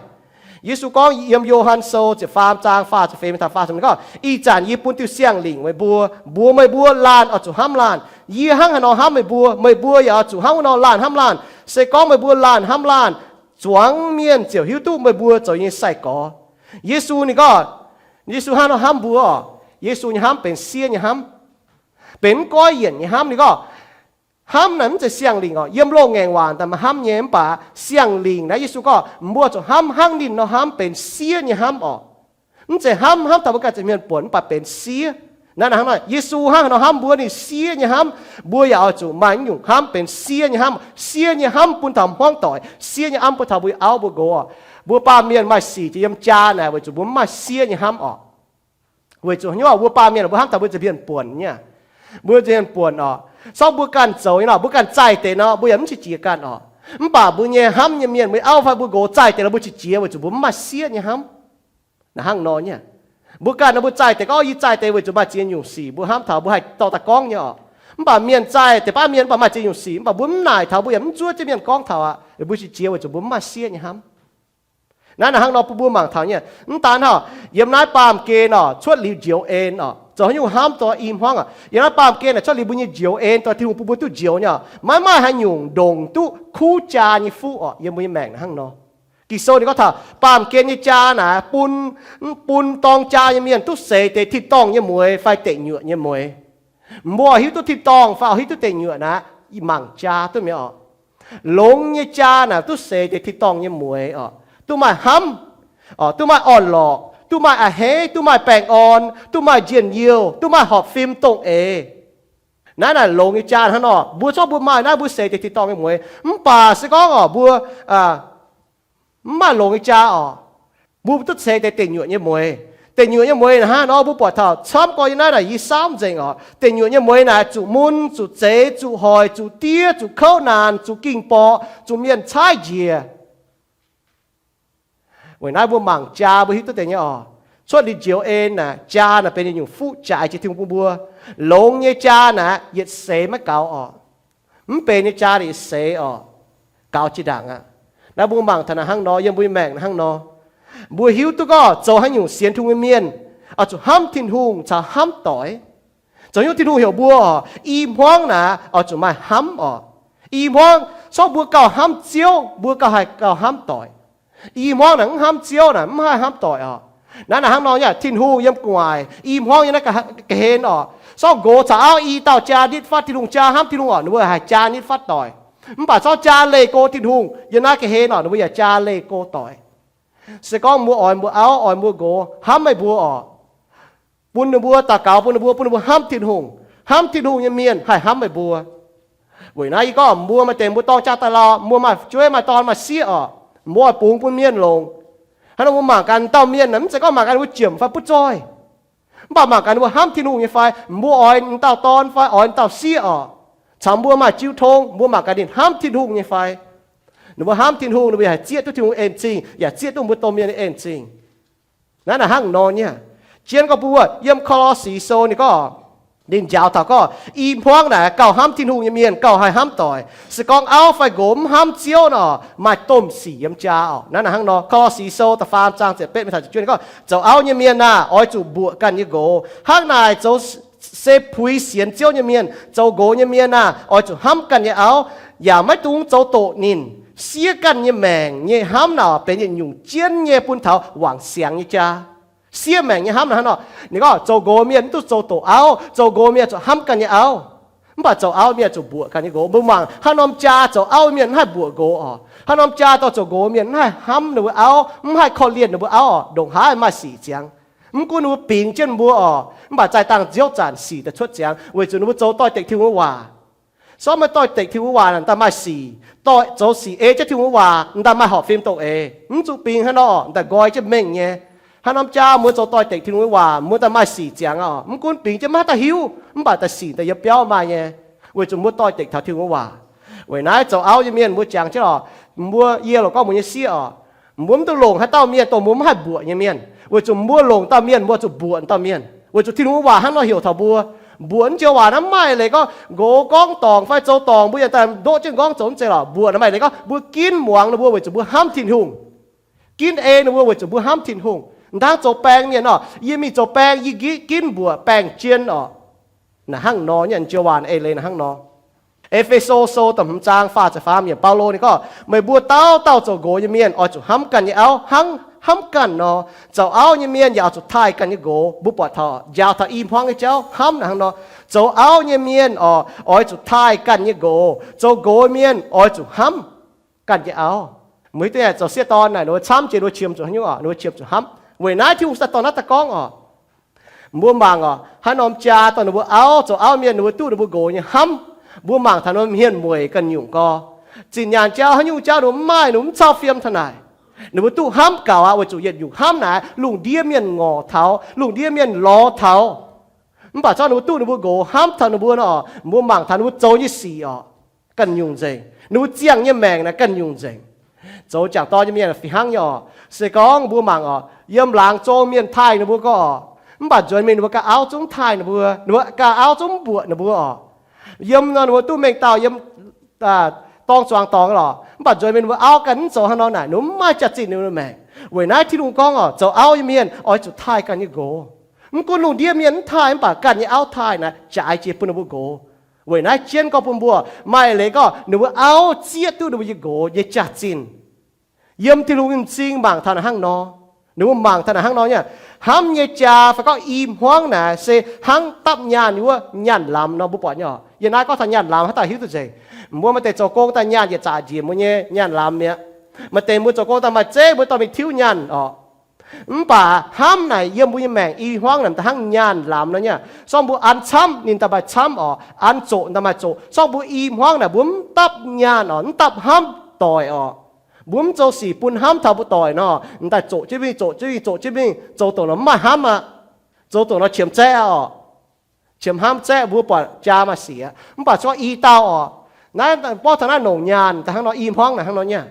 Yesu gorngv yiem Yo^han Sou ziepc faam zaang faah ziepc feix mingh taux faah ziepc gorngv, ih zanc yie bun diuh siang-lingc meih mbuo, mbuox meih mbuo laanh oix zuqc hnamv laanh. Yie hnangv haaix nor hnamv meih mbuo, meih mbuo yaac oix zuqc hnangv wuov nor laanh hnamv laanh. Se gorngv meih mbuo laanh hnamv laanh, zuangx mienh ziouc hiuv duqv meih mbuo zoux nyei sai-gorx. Yesu ninh gorngv, Yesu hnangv nor hnamv mbuo orqc. Yesu nyei hnamv benx siev nyei hnamv, benx mv goiv yienc nyei hnamv. Ninh gorngv, hnamv naaic mv zeiz siang-lingc orqc. Yiem loz-ngaengc waac daaih maaih hnamv nyei, mv baac siang-lingc naaiv Yesu gorngv mbuo zuqc hnamv hnangv ninh nor hnamv, benx siev nyei hnamv orqc. Mv zeiz hnamv hnamv taux mbuo ganh zeiz mienh buonc, mv baac benx siev. Naaiv hnangv nor, Yesu hnangv haaix nor hnamv mbuo, ninh siev nyei hnamv, mbuo yaac oix zuqc maaih naaiv nyungc hnamv benx siev nyei hnamv. Siev nyei hnamv bun taux hmuangv doic, siev nyei hnamv bun taux mbuo nyei auv mbuo nqox orqc. Mbuo baamh mienh maaih sic jiex yiem jaa naaic weic zuqc mbuo mv maaih siev nyei hnamv orqc. Weic zuqc haaix nyungc, mbuo baamh mienh mbuo hnamv taux mbuo zeiz mienh buonc nyei. Mbuo zeiz mienh buonc orqc. Sorngv mbuo ganh zoux nyei nor, mbuo ganh zaih deix nor, mbuo yaac mv qiex jiez ganh orqc. Mv baac mbuo nyei hnamv nyei mienh, mbuo nyei auv fai mbuo nqox zaih deix nor, mbuo qiex jiez weic zuqc mbuo mv maaih siev nyei hnamv. Naaiv hnangv nor nyei. Mbuo ganh nor, mbuo zaih deix gorngv, Yie zaih deix weic zuqc maaih ziex nyungc sic, mbuo hnamv taux mbuo haih dorh daaih gorngv nyei orqc. Mv baac mienh zaih deix baav mienh mv baac maaih ziex nyungc sic, mv baac mbuo mv naaic taux, mbuo yaac mv zuov jienv mienh gorngv taux aqv. Mbuo qiex jiez weic zuqc mbuo mv maaih siev nyei hnamv. Naaiv naaic hnangv nor bun mbuo mangc taux nyei. Mv daan hnangv, yiem naaiv baamh gen orqc, cuotv liuz njoux en orqc, zoux haaix nyungc hnamv dongh i hmuangv orqc. Yiem naaiv baamh gen naaic cuotv liuz mbuo nyei njoux en, dongh Tin-Hungh bun mbuo duqv njoux nyei orqc, maiv maaih haaix nyungc ndongc duqv kuv jaa nyei fuqv orqc. Yiem mbuo nyei maengc naaic hnangv nor. Ging-Sou ninh gorngv taux baamh gen nyei jaa naaic bun, bun dorng jaa nyei mienh duqv seix deix tin-dorngh nyei mueix fai deic nyuoqc nyei mueix. Mbuo oix hiuv duqv tin-dorngh fai oix hiuv duqv deic nyuoqc naaic, mangc jaa duqv mi'aqv orqc. Longx nyei jaa naaic duqv seix deix tin-dorngh nyei mueix orqc, duqv maaih hnamv, duqv maaih orn-lorqc, duqv maaih a'hneiv, duqv maaih baengh orn, duqv maaih njien-youh, duqv maaih horpc fim dongh eix. Naaiv naaic longx nyei jaa hnangv nor, mbuo zorqv mbuo maaih naaiv mbuo seix deix tin-dorngh nyei mueix. Mv baac se gorngv orqc mbuo mv maaih longx nyei jaa orqc, mbuo duqv seix deix deic nyuoqc nyei mueix. Deic nyuoqc nyei mueix naaic hnangv nor mbuo buatc taux camv gorx yiem naaiv naaic yie saauv nzengc orqc. Deic nyuoqc nyei mueix naaic zuqc mun, zuqc zeix, zuqc hoic, zuqc diev, zuqc kouv naanc, zuqc ging-borqc, zuqc mienh caaiv njiec. Weic naaiv mbuo mangc jaa mbuo hiuv duqv deix nyei orqc. Cuotv liuz njoux en naaic, jaa naaic benx nyungc fuqv jaaix jiex Tin-Hungh bun mbuo. Longx nyei jaa naaic yietc seix maiv gaux orqc. Mv benx nyei jaa naaic yietc seix orqc, gaux jiex ndaangc aqv. Naaiv mbuo mangc taux naaic hnangv nor, yiem mbuo nyei maengc naaic hnangv nor, mbuo hiuv duqv gorngv zoux haaix nyungc sienx Tin-Hungh nyei mienh oix zuqc hnamv Tin-Hungh caux hnamv doic. Zoux haaix nyungc Tin-Hungh heuc mbuo orqc, i hmuangv naaic oix zuqc maaih hnamv orqc. I hmuangv, sorngv mbuo gauh hnamv Ziouv, mbuo gauh haih gauh hnamv doic. I hmuangv naaic mv hnamv Ziouv naaic mv haih hnamv doic orqc. Naaiv naaic hnangv nor nyei, Tin-Hungh yiem gu'nguaaic, i hmuangv yiem naaiv ga'hlen orqc. Sorngv nqox caux auv i dauh jaa nitv fatv Tin-Hungh, jaa hnamv Tin-Hungh orqc, ninh mbuo haih jaa nitv fatv doic. Mv baac sorngv jaa leih go Tin-Hungh, yiem naaiv ga'hlen orqc, ninh mbuo yaac jaa leih go doic. Se gorngv mbuo oix mbuo auv, oix mbuo nqox hnamv meih mbuo orqc, bun ninh mbuo daux gaux bun ninh mbuo, bun ninh mbuo hnamv Tin-Hungh. Hnamv Tin-Hungh nyei mienh haih hnamv meih mbuo. Weic naaiv yie gorngv mbuo maaih deix mbuo dorng jaa daaih lauh, mbuo maaih fu'jueiv maaih dorn maaih sieqv orqc, mbuo oix bungx bun mienh longc. Hnangv nor mbuo mangc gaax dauh mienh naaic mv zeiz gorngv mangc gaax ninh mbuo jiemc fai butv zoih. Mv baac mangc gaax ninh mbuo hnamv Tin-Hungh nyei fai? Mbuo oix dauh dorn fai oix dauh sieqv oc, caux mbuo maaih jiu tong, mbuo mangc gaax ninh hnamv Tin-Hungh nyei fai? Ninh mbuo hnamv Tin-Hungh, ninh mbuo haih zieqv duqv Tin-Hungh en zingh, yaac zieqv duqv mbuo domh mienh en zingh. Naaiv naaic hnangv nor nyei. Jienv gorngv mbuo yiem Ko^lo^si Sou ninh gorngv, ninh njaaux taux gorngv i hmuangv naaic gauh hnamv Tin-Hungh nyei mienh gauh haih hnamv doic. Se gorngv auv fai nqox mv hnamv Ziouv nor, maaih domh sic yiem jaa oc. Naaiv naaic hnangv nor, Ko^lo^si Sou da'faam zaang ziepc betv mingh taux ziepc juov ninh gorngv, zoux auv nyei mienh aah! Oix zuqc mbuoqc ganh nyei nqox. Hnangv naaic zoux se puix sienx Ziouv nyei mienh. Zoux nqox nyei mienh aah! Oix zuqc hnamv ganh nyei auv, yaac maiv dungx zoux doqc ninh. Siev ganh nyei maengc nyei hnamv naaic benx yietc nyungc jienv nyei bun taux wangc siangx nyei jaa. Siev maengc nyei hnamv naaic hnangv nor, ninh gorngv zoux nqox mienh mv duqv zoux doqc auv, zoux nqox mienh zuqc hnamv ganh nyei auv. Mv baac zoux auv mienh zuqc mbuoqc ganh nyei nqox. Mbuo mangc haaix norm jaa zoux auv mienh mv haih mbuoqc nqox oc. Haaix norm jaa dorh zoux nqox mienh mv haih hnamv ninh mbuo auv, mv haih korv-lienh ninh mbuo auv oc, ndongc haaix maaih sic ziangx. Mv gunv ninh mbuo bingx jienv mbuo oc, mv baac zaih dangh nziouv zanc sic daaih cuotv ziangx weic zuqc ninh mbuo zoux doix-dekc Tin-Hungh nyei waac. Sortv meih doix-dekc Tin-Hungh nyei waac naaic, m'daaih maaih sic. Doix zoux sic ei jienv Tin-Hungh nyei waac, m'daaih maaih horpc fim doqc eix. Mv zuqc bingx haaix nor, m'daaih nqoi jienv mengh nyei. Haaix norm jaa mbuo zoux doix-dekc Tin-Hungh nyei waac, mbuo daaih maaih sic ziangx oc. Mv gunv bingx jienv maiv daaih hiuv, mv baac daaih sic daaih yiem biauv maaih nyei, weic zuqc mbuo doix-dekc taux Tin-Hungh nyei waac. Weic naaiv zoux auv nyei mienh mbuo jangx jienv oc, mbuo, yie loc gorngv mbuo nyei sieqv oc, mbuo mv duqv longc haaix dauh mienh dongh mbuo mv haih mbuoqc nyei mienh, weic zuqc mbuo longc dauh mienh mbuo zuqc mbuoqc dauh mienh, weic zuqc Tin-Hungh nyei waac hnangv nor heuc taux mbuo. Mbuoqc naaiv joux waac naaiv mv maaih leiz gorngv nqox gorngv dorngc fai zoux dorngc mbuo yaac daaih ndoqv jienv gorngv zoux mv zeiz lorqc. Mbuoqc naaiv maaih leiz gorngv mbuo ginv muangx ninh mbuo weic zuqc mbuo hnamv Tin-Hungh. Ginv ei ninh mbuo weic zuqc mbuo hnamv Tin-Hungh. M'dangv zoux baeng mienh oc, yie mingh zoux baeng yie ginv mbuoqc baeng jien oc. Naaic hnangv nor nyei, joux waac eix leiz naaic hnangv nor. E^fe^so Sou da'hmz zaang faah ziepc faam yiemc, Baulo ninh gorngv, meih mbuo dauh dauh zoux nqox nyei mienh oix zuqc hnamv ganh nyei auv hnangv hnamv ganh nor. Zoux auv nyei mienh yaac oix zuqc taaih ganh nyei nqox. Mbuo buatc taux njaaux taux i hmuangv nyei jauv hnamv naaic hnangv nor. Zoux auv nyei mienh oc, oix zuqc taaih ganh nyei nqox. Zoux nqox mienh oix zuqc hnamv ganh nyei auv. Mbuo hiuv duqv zoux sieqv dorn naaic ninh mbuo camv jiex ninh mbuo qiemx zuqc haaix nyungc oc, ninh mbuo qiemx zuqc hnamv. Weic naaiv Tin-Hungh daaih dorh naaiv daaih gorngv oc. Mbuo mangc oc, haaix norm jaa dorh ninh mbuo auv zoux auv mienh, ninh mbuo duqv ninh mbuo nqox nyei hnamv. Mbuo mangc taux ninh mbuo hmien mueic ganh nyungc gorx, zinh nyaanh jauv haaix nyungc jauv ninh mbuo mv maaih, ninh mbuo mv cau fiem taux naaic. Ninh mbuo duqv hnamv gaux aqv, weic zuqc yietc nyungc hnamv naaic lungh ndiev mienh ngorc taux, lungh ndiev mienh lorz taux. Mv baac zorqv ninh mbuo duqv ninh mbuo nqox hnamv taux ninh mbuo nor, mbuo mangc taux ninh mbuo zoux nyei sic oc, ganh nyungc nzengc. Ninh mbuo ziangh nyei maengc naaic ganh nyungc nzengc. Zoux jangc dorn nyei mienh fih hnangv nyei oc. Se gorngv mbuo mangc oc, yiem laangz zong mienh taaih ninh mbuo gorx, mv baac nzuonx mingh ninh mbuo ganh auv zungv mv taaih ninh mbuo, ninh mbuo ganh auv zungv mv mbuoqc ninh mbuo oc. Yiem nor ninh mbuo duqv mengh dauh yiem dorngx zuangx dorngx lorqc, mv baac nzuonx mingh ninh mbuo auv ganh mv zoux haaix nor naaic, ninh mbuo mv maaih jaax-zinh ninh mbuo maengc. Weic naaiv Tin-Hungh gorngv oc, zoux auv nyei mienh oix zuqc taaih ganh nyei nqox. Mv gunv lungh ndiev mienh mv taaih, mv baac ganh nyei auv taaih naaic jaaix jiex bun ninh mbuo nqox. Weic naaiv jienv gorngv bun mbuo, maaih leiz gorngv ninh mbuo auv zieqv duqv ninh mbuo nyei nqox nyei jaax-zinh. Yiem Tin-Hungh nyei m'zing mangc taux naaic hnangv nor. Ninh mbuo mangc taux naaic hnangv nor nyei. Hnamv nyei jaa fai gorngv i hmuangv naaic se hnangv dapv nyaanh wuov nyaanh lamz nor, mbuo buatc nyei oc. Yiem naaiv gorngv taux nyaanh lamz hnangv daaih hiuv duqv nzengc. Mbuo maaih deix zoux gong daaih nyaanh yietc zaqc njiec mbuo nyei nyaanh lamz mi'aqv. Maaih deix mbuo zoux gong daaih maaih zeiv mbuo dorh mingh tiuv nyaanh oc. Mv baac hnamv naaic yiem mbuo nyei maengc i hmuangv naaic daaih hnangv nyaanh lamz nor nyei. Sorng mbuo an camv ninh daaih maaih camv oc, an zoqc ninh daaih maaih zoqc. Sorng mbuo i hmuangv naaic mbuo mv dapv nyaanh oc, mv dapv hnamv doic oc. Mbuo mv zoux sic bun hnamv taux mbuo doic nor, m'daaih zoqc jienv mingh, zoqc jienv mingh, zoqc jienv mingh, zoux doqc nor mv maaih hnamv aqv. Zoux doqc nor qiemx zaeqv oc. Qiemx hnamv zaeqv mbuo buatc jaa maaih sic aqv. Mv baac se gorngv i dauh oc, naaiv borqv taux naaiv longc nyaanh daaih hnangv nor, i hmuangv naaic hnangv nor nyei.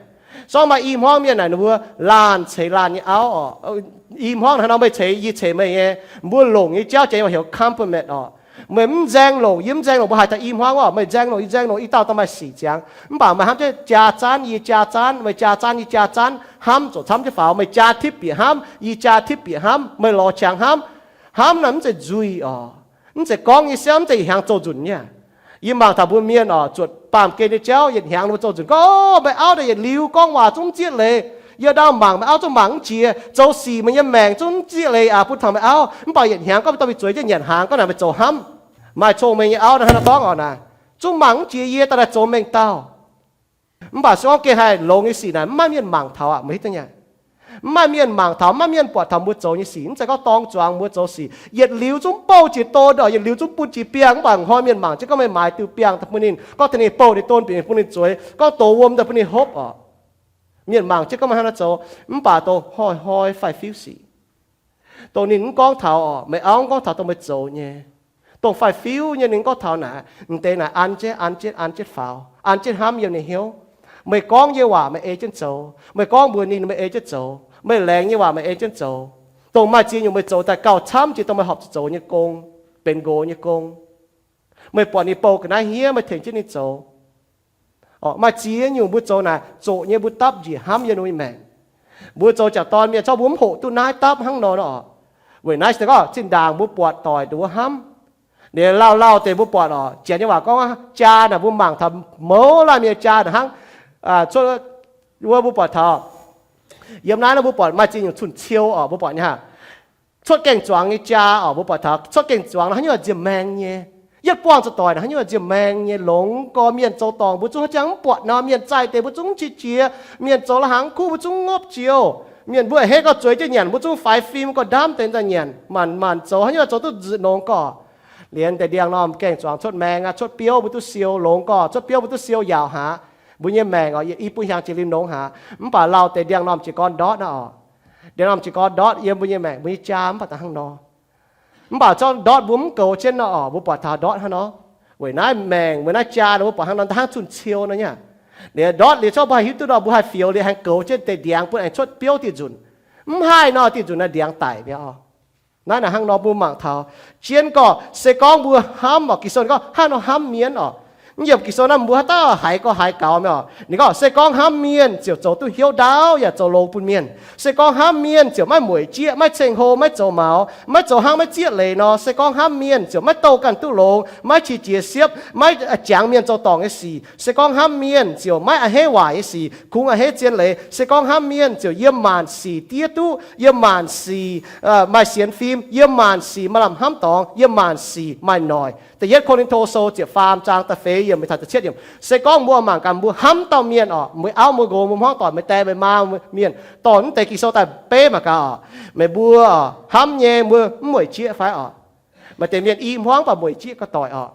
Sorng maaih i hmuangv mienh naaic ninh mbuo laanh ceix laanh nyei auv oc. I hmuangv naaic hnangv nor, meih ceix yie ceix meih nyei, mbuo longc nyei jauv jiex heuc compromise oc. Meih mv nzaeng longc, yie mv nzaeng longc, mbuo haiz taux i hmuangv oc, meih nzaeng longc, yie nzaeng longc, i dauh daaih maaih sic ziangx. Mv baac meih hnamv jienv jaa zaanv, yie jaa zaanv, meih jaa zaanv, yie jaa zaanv, hnamv zoqc camv jienv faaux, meih jaa tipv bieqc hnamv, yie jaa tipv bieqc hnamv, meih lorz qangx hnamv. Hnamv naaic mv zeiz nzuih oc. Mv zeiz gorngv nyei siang, mv zeiz yietc hnyangx zoux nzunc nyei. Yie mangc taux mbuo mienh oc, zuotc baamh gen nyei jauv yietc hnyangx ninh mbuo zoux nzunc gorngv, meih auv daaih yietc liuz gorngv waac zungv mv zieqv leiz. Yie ndau mangc meih auv zungv mangc mv jiex, zoux sic meih nyei maengc zungv mv zieqv leiz aqv, bun taux meih auv. Mv baac yietc hnyangx gorngv meih dorh mingh zueiz jienv nyanc hnaangx, gorngv naaic meih zoux hnamv. Maaih cong-mengh nyei auv naaiv hnangv naaiv gorngv oc naaic, zungv mangc mv jiex, yie daaih daaih zoux mengh dauh. Mv baac se gorngv gengh haih longx nyei sic naaic, mv maaih mienh mangc taux aqv, meih hiuv duqv nyei. Mv maaih mienh mangc taux, mv maaih mienh buatc taux mbuo zoux nyei sic. Mv zeiz gorngv dorng zuangx mbuo zoux sic yietc liuz zungv bouh jiex don oc, yietc liuz zungv bun jiex biangh. Mv baac hnoi mienh mangc jienv gorngv meih maaiz diuh biangh daaih bun ninh, gorngv tengx ninh bouh ninh don bieqc bun ninh zueiz, gorngv dox wuom daaih bun ninh hopv oc. Mienh mangc jienv gorngv meih hnangv naaiv zoux, mv baac doh hnoi-hnoi faix-fiuv sic. Dongh ninh mv gorngv taux oc, meih auv mv gorngv taux dongh meih zoux nyei. Dongh faix-fiuv nyei ninh gorngv taux naaic, m'deix naaic an jienv, an jienv, an jienv faaux, an jienv hnamv yiem ninh hnyouv. Meih gorngv nyei waac meih ei jienv zoux, meih gorngv mbuox ninh meih ei jienv zoux, meih laengz nyei waac meih ei jienv zoux. Dongh maaih ziex nyungc meih zoux daaih gauh camv jiex dongh meih horpc zuqc zoux nyei gong, benx nqox nyei gong. Meih buatc ninh bouh ga'naaiv hniev, meih tengx jienv ninh zoux. Maaih ziex nyungc mbuo zoux naaic zoqc nyei, mbuo dapv njiec hnamv yiem ninh nyei maengc. Mbuo zoux jangc dorn mienh corc mbuo mv hoqc duqv naaiv dapv hnangv nor nor. Weic naaiv se gorngv zinh ndaangc mbuo buatc doic nduov hnamv, ninh lauh lauh deix mbuo buatc oc, janx nyei waac gorngv jaa naaic mbuo mangc taux mouz laanh mienh jaa naaic hnangv, cuotv wuov mbuo buatc taux yiem naaiv nor mbuo buatc maaih ziex nyungc cun-ciou oc, mbuo buatc nyei haic. Cuotv gaeng-zuangx nyei jaa oc, mbuo buatc taux cuotv gaeng-zuangx nor haaix nyungc nziex maeng nyei. Yietv buangh zuqc doic naaic haaix nyungc nziex maeng nyei. Longx gorx mienh zoux dorngc mbuo zungv haaix jangx mv buatc nor, mienh zaih deix mbuo zungv mv qiex jiez, mienh zoux la'hnaangx kuv mbuo zungv ngopv jiouv, mienh mbuo a'hneiv gauh zueiz jienv nyanc mbuo zungv faix fim, gauh ndaamv deix nzangc nyanc, maanc maanc zoux haaix nyungc zoux duqv nzuqc longx gorx. Liemh deix ndiangx-normh gaeng-zuangx cuotv maeng aqv, cuotv biouv mbuo duqv siou, longx gorx cuotv biouv mbuo duqv siou yaauc haic. Mbuo nyei maengc oc, i buo hnyangx jiex liuz longx haic, mv baac lauh deix ndiangx-normh jiez gorn ndortv naaiv oc. Ndiangx-normh jiez gorn ndortv yiem mbuo nyei maengc, mbuo nyei jaa mv baac da'hnangv nor. Mv baac zorqv ndortv mbuo mv goux jienv nor oc, mbuo buatc taux ndortv hnangv nor. Weic naaiv maengc, weic naaiv jaa nor mbuo buatc hnangv nor, hnangv cun-ciou nor nyei. Liemh ndortv liuz zorqv mbuo haih hiuv duqv nor, mbuo haih fioux liuz aengx goux jienv deix ndiangx bun aengx cuotv biouv diuh nzunc. Mv haih nor diuh nzunc naaiv ndiangx daic mi'aqv oc. Naaiv naaic hnangv nor mbuo mangc taux, jienv gorngv se gorngv mbuo hnamv oc, Ging-Sou gorngv hnangv nor hnamv mienh oc. Mv yiem Ging-Sou naaiv mbuo haaix dauh haiz gorx haiz gaux mi'aqv oc. Ninh gorngv se gorngv hnamv mienh ziouc zoux duqv hnyouv ndaauv yaac zoux longx bun mienh. Se gorngv hnamv mienh ziouc maiv mueic jieqv, maiv ceng-hlo, maiv zoux maux, maiv zoux hnangv maiv zieqv leiz nor. Se gorngv hnamv mienh ziouc maiv douh ganh duqv longx, maiv qiex jiez siepv, maiv jangx mienh zoux dorngc nyei sic. Se gorngv hnamv mienh ziouc maiv a'hneiv waaic nyei sic, kungx a'hneiv zien leiz. Se gorngv hnamv mienh ziouc yiem maanc sic diev duqv, yiem maanc sic maaih sienx fim, yiem maanc sic maaih lamh hnamv dorngx, yiem maanc sic maaih noic. Da'yietv Ko^lin^to Sou ziepc faam zaang da'feix yiemc mingh taux da'cietv yiemc. Se gorngv mbuo mangc gaax mbuo hnamv dauh mienh oc, mbuo auv mbuo nqox mbuo hmuangv doic, meih die meih maa mienh, dorh naaiv deix Ging-Sou daaih beiv mangc gaax oc. Meih mbuo hnamv nyei mbuo mv mueic jieqv fai oc? Maaih deix mienh i hmuangv baac mueic jieqv gau doic oc.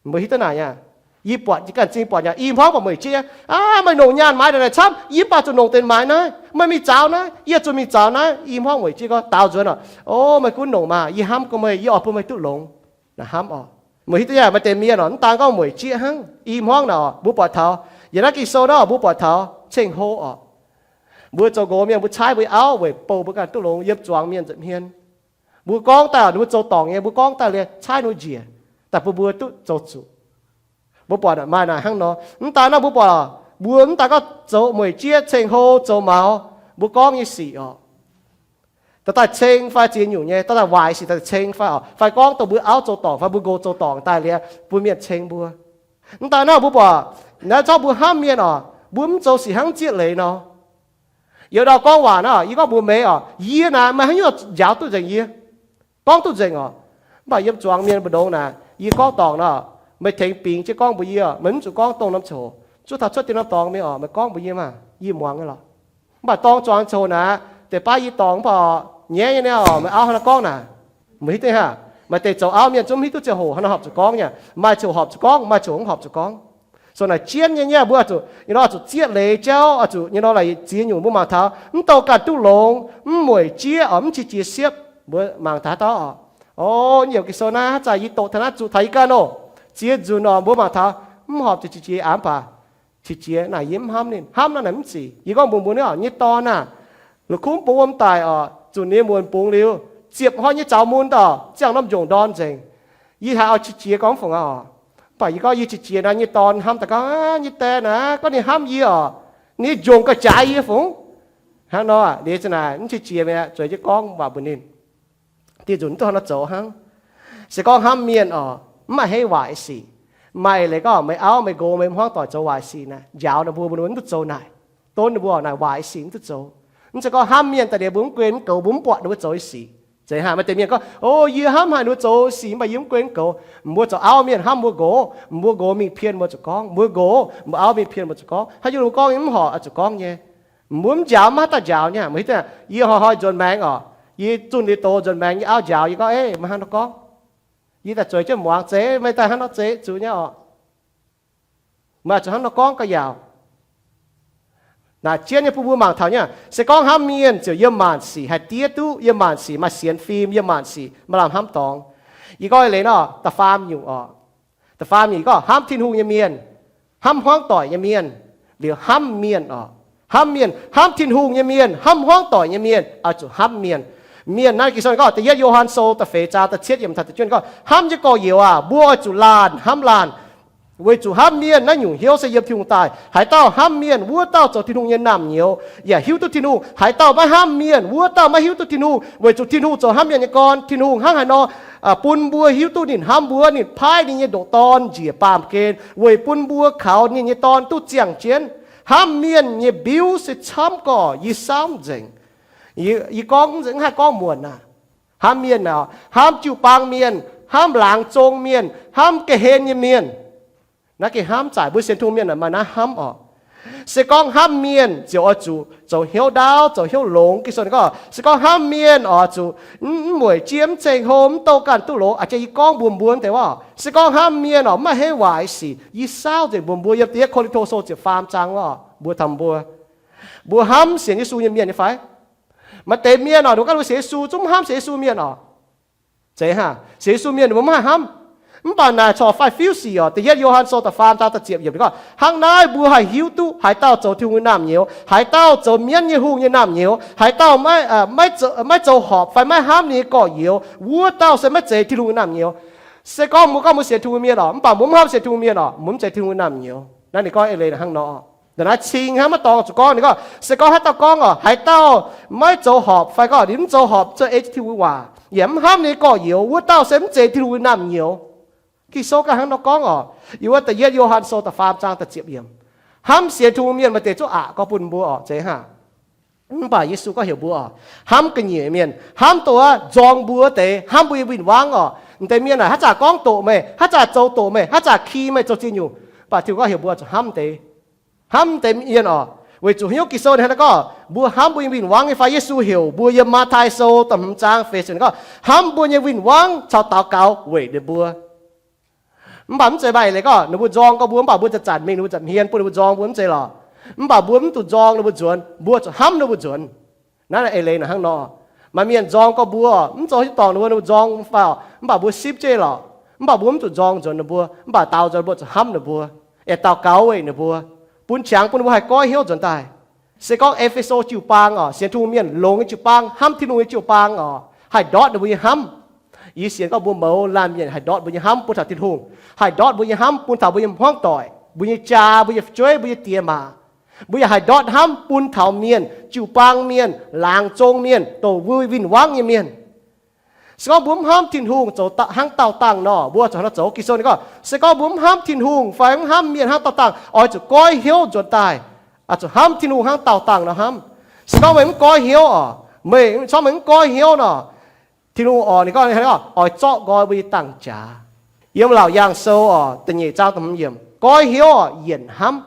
Mbuo hiuv duqv naaic aqv. Yie buatc, yie ganh zingh buatc aqv, i hmuangv baac mueic jieqv. Aav, meih longc nyaanh maaiz ndongc naaic camv, yie mv baac zuqc longc deix maaiz naaiv. Meih mingh zaux naaiv, yie zuqc mingh zaux naaiv. I hmuangv mueic jieqv gorngv daaux nzuonx oc. O, meih gunv longc maah! Yie hnamv gorx meih, yie oix bun meih duqv longx. Naaic hnamv oc. Meih hiuv duqv aqv, maaih deix mienh oc, mv daan gorngv mueic jieqv hnangv, i hmuangv naaic oc, mbuo buatc taux, yiem naaiv Ging-Sou naaiv oc, mbuo buatc taux ceng-hlo oc. Mbuo zoux nqox mienh mbuo caaiv mbuo nyei auv weic bouh mbuo ganh duqv longx yiem zuangx mienh nza'hmien. Mbuo gorngv daaih ninh mbuo zoux dorngc nyei, mbuo gorngv daaih liuz caaiv ninh mbuo njiec, daaih bun mbuo duqv zoux zuqc. Mbuo buatc maaih naaic hnangv nor. Mv daan naaiv mbuo buatc, mbuo mv daan gorngv zoux mueic jieqv, ceng-hlo, zoux maux, mbuo gorngv nyei sic oc, daaih daaih ceng fai ziex nyungc nyei, daaih daaih waaic sic daaih ceng fai oc, fai gorngv dongh mbuo auv zoux dorngc fai mbuo nqox zoux dorngc daaih liuz bun mienh ceng mbuo. Mv daan naaiv mbuo buatc naaiv zorqv mbuo hnamv mienh oc, mbuo mv zoux sic hnangv zieqv leiz nor. Youz ndau gorngv waac naaiv, yie gorngv mbuox meih oc, yie naaic maaih haaix nyungc njaaux duqv nzengc yie, gorngv duqv nzengc oc. Mv baac yiem zuangx mienh mbu'ndongx naaic, yie gorngv dorngc nor, meih tengx bingx jienv gorngv mbuox yie oc, meih mv zuqc gorngv dongh norm coc. Zuov taux cuotv dien norm dorngx mingh oc, meih gorngv mbuox yie maah, yie muangx nyei lorqc. Mv baac dorng zuangx coc naaic, deix baav yie dorngc mv baac nyaiv nyei niaa oc, meih auv hnangv naaiv gorngv naaic. Meih hiuv duqv hnangv, maaih deix zoux auv mienh zungv mv hiuv duqv ziangh hoc hnangv nor horpc zuqc gorngv nyei. Maaih coc horpc zuqc gorngv, maaih coc mv horpc zuqc gorngv. Zoux naaic jienv nyei, nyei mbuo zuqc, nyei nor zuqc zieqv leiz jauv, zuqc nyei nor laaix ziex nyungc mbuo mangc taux mv douh ganh duqv longx, mv mueic jieqv oc, mv qiex jiez siepv. Mbuo mangc taux haaix dauh oc? O, yiem Ging-Sou naaiv haaix zanc yie doqc taux naaiv zuqc taux yie ganh oc. Ziex nzunc oc, mbuo mangc taux mv horpc zuqc qiex jiez aqv, mv baac qiex jiez naaic yie mv hnamv ninh, hnamv naaiv naaic mv zeiz. Yie gorngv mbuox mbuo nyei oc, nyei dorn aah, la'kuqv bungx wuom daic oc, zuqc ninh nyei muonc bungx liuz, ziepc hnoi nyei zaux mun daaih ziangh norm njongc ndorn nzengc. Yie haiz oix qiex jiez gorngv fungc aqv oc. Mv baac yie gorngv yie qiex jiez naaic, nyei dorn hnamv daaih gorngv, nyei die naaic, gorngv ninh hnamv yie oc, ninh njongc gauh jaaix yie fungx. Hnangv nor, liuz za'naaic mv qiex jiez mi'aqv, zueiz jienv gorngv waac mbuox ninh. Dieh nzunc mv duqv hnangv nor zoux hnangv. Se gorngv hnamv mienh oc, mv maaih hneiv waaic sic. Maaih leiz gorngv meih auv meih nqox meih hmuangv doic zoux waaic sic naaic, njaaux ninh mbuo, mbuo mv duqv zoux naaic. Donv ninh mbuo naaic waaic sic mv duqv zoux. Mv zeiz gorngv hnamv mienh daaih liuz mbuo mv guen mv goux, mbuo mv buatc ninh mbuo zoux nyei sic. Zeiz haic, maaih deix mienh gorngv, o, yie hnamv haic ninh mbuo zoux sic mv baac yie mv guen mv goux. Mbuo zoux auv mienh hnamv mbuo nqox, mbuo nqox mingh pien mbuo zuqc gorngv, mbuo nqox, mbuo auv mingh pien mbuo zuqc gorngv, haaix nyungc mbuo gorngv mv horpc oix zuqc gorngv nyei. Mbuo mv njaaux maiv daaih njaaux nyei. Meih hiuv duqv, yie hnoi-hnoi nzuonx maengx oc, yie zunh liuz doz nzuonx maengx, yie auv njaaux yie gorngv, Ei, meih hnangv nor gorngv. Yie daaih zueiz jienv muangx, Zeiz, meih daaih hnangv nor zeiz zuqc nyei oc. Meih zuqc hnangv nor gorngv gauh yaauc. Naaic jienv nyei bun mbuo mangc taux nyei, se gorngv hnamv mienh ziouc yiem maanc sic haih diev duqv, yiem maanc sic maaih sienx fim, yiem maanc sic maaih lamh hnamv dorngx. Yie gorngv eix leiz nor, da'faam nyungc oc, da'faam nyungc gorngv hnamv Tin-Hungh nyei mienh, hnamv hmuangv doic nyei mienh, liuz hnamv mienh oc. Hnamv mienh, hnamv Tin-Hungh nyei mienh, hnamv hmuangv doic nyei mienh, oix zuqc hnamv mienh. Mienh naaiv Ging-Sou gorngv, da'yietv Yo^han Sou da'feix zaang da'cietv yiemc taux da'juov gorngv, hnamv nyei gorx-youz aah, mbuo oix zuqc laanh hnamv laanh, weic zuqc hnamv mienh naaiv nyungc hnyouv se yiem Tin-Hungh daaih. Haaix dauh hnamv mienh, wuov dauh zoux Tin-Hungh nyei naamh nyouz yaac hiuv duqv Tin-Hungh. Haaix dauh maiv hnamv mienh, wuov dauh maiv hiuv duqv Tin-Hungh, weic zuqc Tin-Hungh zoux hnamv mienh nyei gorn. Tin-Hungh hnangv haaix nor bun mbuo hiuv duqv ninh hnamv mbuo, ninh paaiv ninh nyei ndoqc Dorn njiec baamh gen weic bun mbuo kaux ninh nyei Dorn duqv ziangh jienv. Hnamv mienh nyei mbiuv se camv gorx, yie saauv nzengc. Yie gorngv nzengc, mv haih gorngv muonc aqv. Hnamv mienh aah, hnamv jiu-baang mienh, hnamv laangz zong mienh, hnamv ga'hlen nyei mienh. Naaiv gengh hnamv zaaic, mbuo sienx Tin-Hungh mienh maaih naaiv hnamv oc. Se gorngv hnamv mienh ziouc oix zuqc zoux hnyouv ndaauv, zoux hnyouv longx. Ging-Sou gorngv, se gorngv hnamv mienh oix zuqc mv mueic jieqv, mv ceng hlo, mv douh ganh duqv loz. A'jang yie gorngv mbuox mbuo deix waac, se gorngv hnamv mienh oc, mv maaih haaix nyungc waaic sic. Yie saauv nzengc mbuox mbuo yiem da'yietv Ko^lin^to Sou ziepc faam zaang oc, mbuo taux mbuo, mbuo hnamv sienx Yesu nyei mienh nyei fai? Maaih deix mienh oc, ninh ganh lui sienx Yesu, zungv mv hnamv sienx Yesu mienh oc. Zeiz hnangv, sienx Yesu mienh ninh mbuo mv haih hnamv. Mv baac naaic corc faix-fiuv sic oc. Da'yietv Yo^han Sou da'faam zaang da'ziepc yiemc ninh gorngv, hnangv naaiv mbuo haih hiuv duqv haaix dauh zoux Tin-Hungh nyei naamh nyouz, haaix dauh zoux mienv nyei hungh nyei naamh nyouz, haaix dauh maiv zoux horpc fai maiv hnamv ninh nyei gorx-youz, wuov dauh se maiv zeiz Tin-Hungh nyei naamh nyouz. Se gorngv mbuo gorngv mbuo sienx Tin-Hungh mienh oc, mv baac mbuo mv hnamv sienx Tin-Hungh mienh oc, mbuo mv zeiz Tin-Hungh nyei naamh nyouz. Naaiv ninh gorngv eix leiz hnangv nor. Naaiv cing hnangv maiv dorngx zuqc gorngv, ninh gorngv se gorngv haaix dauh gorngv, maiv zoux horpc fai gorngv ninh mv zoux horpc, zuov ei Tin-Hungh nyei waac yaac mv hnamv ninh nyei gorx-youz, wuov dauh se mv zeiz Tin-Hungh nyei naamh nyouz. Ging-Sou ganh hnangv nor gorngv oc. Yiem wuov da'yietv Yo^han Sou da'faam zaang da'ziepc yiemc. Hnamv sienx Tin-Hungh mienh maaih deix zuqv aqc gorngv bun mbuo oc, zeiz hnangv. Mv baac Yesu gorngv heuc mbuo oc, hnamv ga'nyiec mienh, hnamv dongh wuov nzorng mbuo wuov deix, hnamv mbuo nyei win-wangv oc. M'deix mienh aah, haaix zanc gorngv doqc meih, haaix zanc zoux doqc meih, haaix zanc ki meih zoux ziex nyungc, mv baac Tin-Hungh gorngv heuc mbuo zuqc hnamv deix. Hnamv deix mienh oc, weic zuqc hnyouv Ging-Sou ninh hnangv naaiv gorngv, mbuo hnamv mbuo nyei win-wangv nyei fai? Yesu heuc mbuo yiem Matv^tai Sou da'hmz zaang feix ziepc gorngv, hnamv mbuo nyei win-wangv caux daux gaux weic ninh mbuo. Mv baac mv zeiz maaih eix leiz gorngv ninh mbuo nzorng gorx mbuo, mv baac mbuo zanc-zanc mingh ninh mbuo nza'hmien bun ninh mbuo nzorng mbuo, mv zeiz lorqc. Mv baac mbuo mv zuqc nzorng ninh mbuo nzuonx, mbuo zuqc hnamv ninh mbuo nzuonx. Naaiv eix leiz naaic hnangv nor. Maaih mienh nzorng gorx mbuo, mv zoux hiuv dorngc ninh mbuo, ninh mbuo nzorng fai, mv baac mbuo sipv jienv lorqc. Mv baac mbuo mv zuqc nzorng nzuonx ninh mbuo, mv baac daaux nzuonx mbuo zuqc hnamv ninh mbuo, yaac daux gaux weic ninh mbuo, bun qangx bun ninh mbuo haih goiv hnyouv nzuonx daaih. Se gorngv E^fe^so jiu-baang oc, sienx Tin-Hungh mienh, longx nyei jiu-baang, hnamv Tin-Hungh nyei jiu-baang oc, haih ndortv ninh mbuo nyei hnamv. Yie sienx gorngv mbuo mouz laanh mienh haih ndortv mbuo nyei hnamv bun taux Tin-Hungh, haih ndortv mbuo nyei hnamv bun taux mbuo nyei hmuangv doic, mbuo nyei jaa, mbuo nyei fu'jueiv, mbuo nyei diex maac. Mbuo yaac haih ndortv hnamv bun taux mienh, jiu-baang mienh, laangz zong mienh, dongh mbuo win-wangv nyei mienh. Se gorngv mbuo mv hnamv Tin-Hungh zoux hnangv daauh dangh nor, mbuo zuqc hnangv nor zoux. Ging-Sou ninh gorngv, se gorngv mbuo mv hnamv Tin-Hungh fai mv hnamv mienh hnangv daauh dangh, oix zuqc goiv hnyouv nzuonx daaih, oix zuqc hnamv Tin-Hungh hnangv daauh dangh nor hnamv. Se gorngv meih mv goiv hnyouv oc, meih, se gorngv meih mv goiv hnyouv nor, Tin-Hungh oc, ninh gorngv, oix zorqv nqoi mbuo nyei dangh jaax. Yiem Laauc Yaangh Sou oc, da'nyeic zaang da'hmz yiemc, goiv hnyouv oc, yienc hnamv.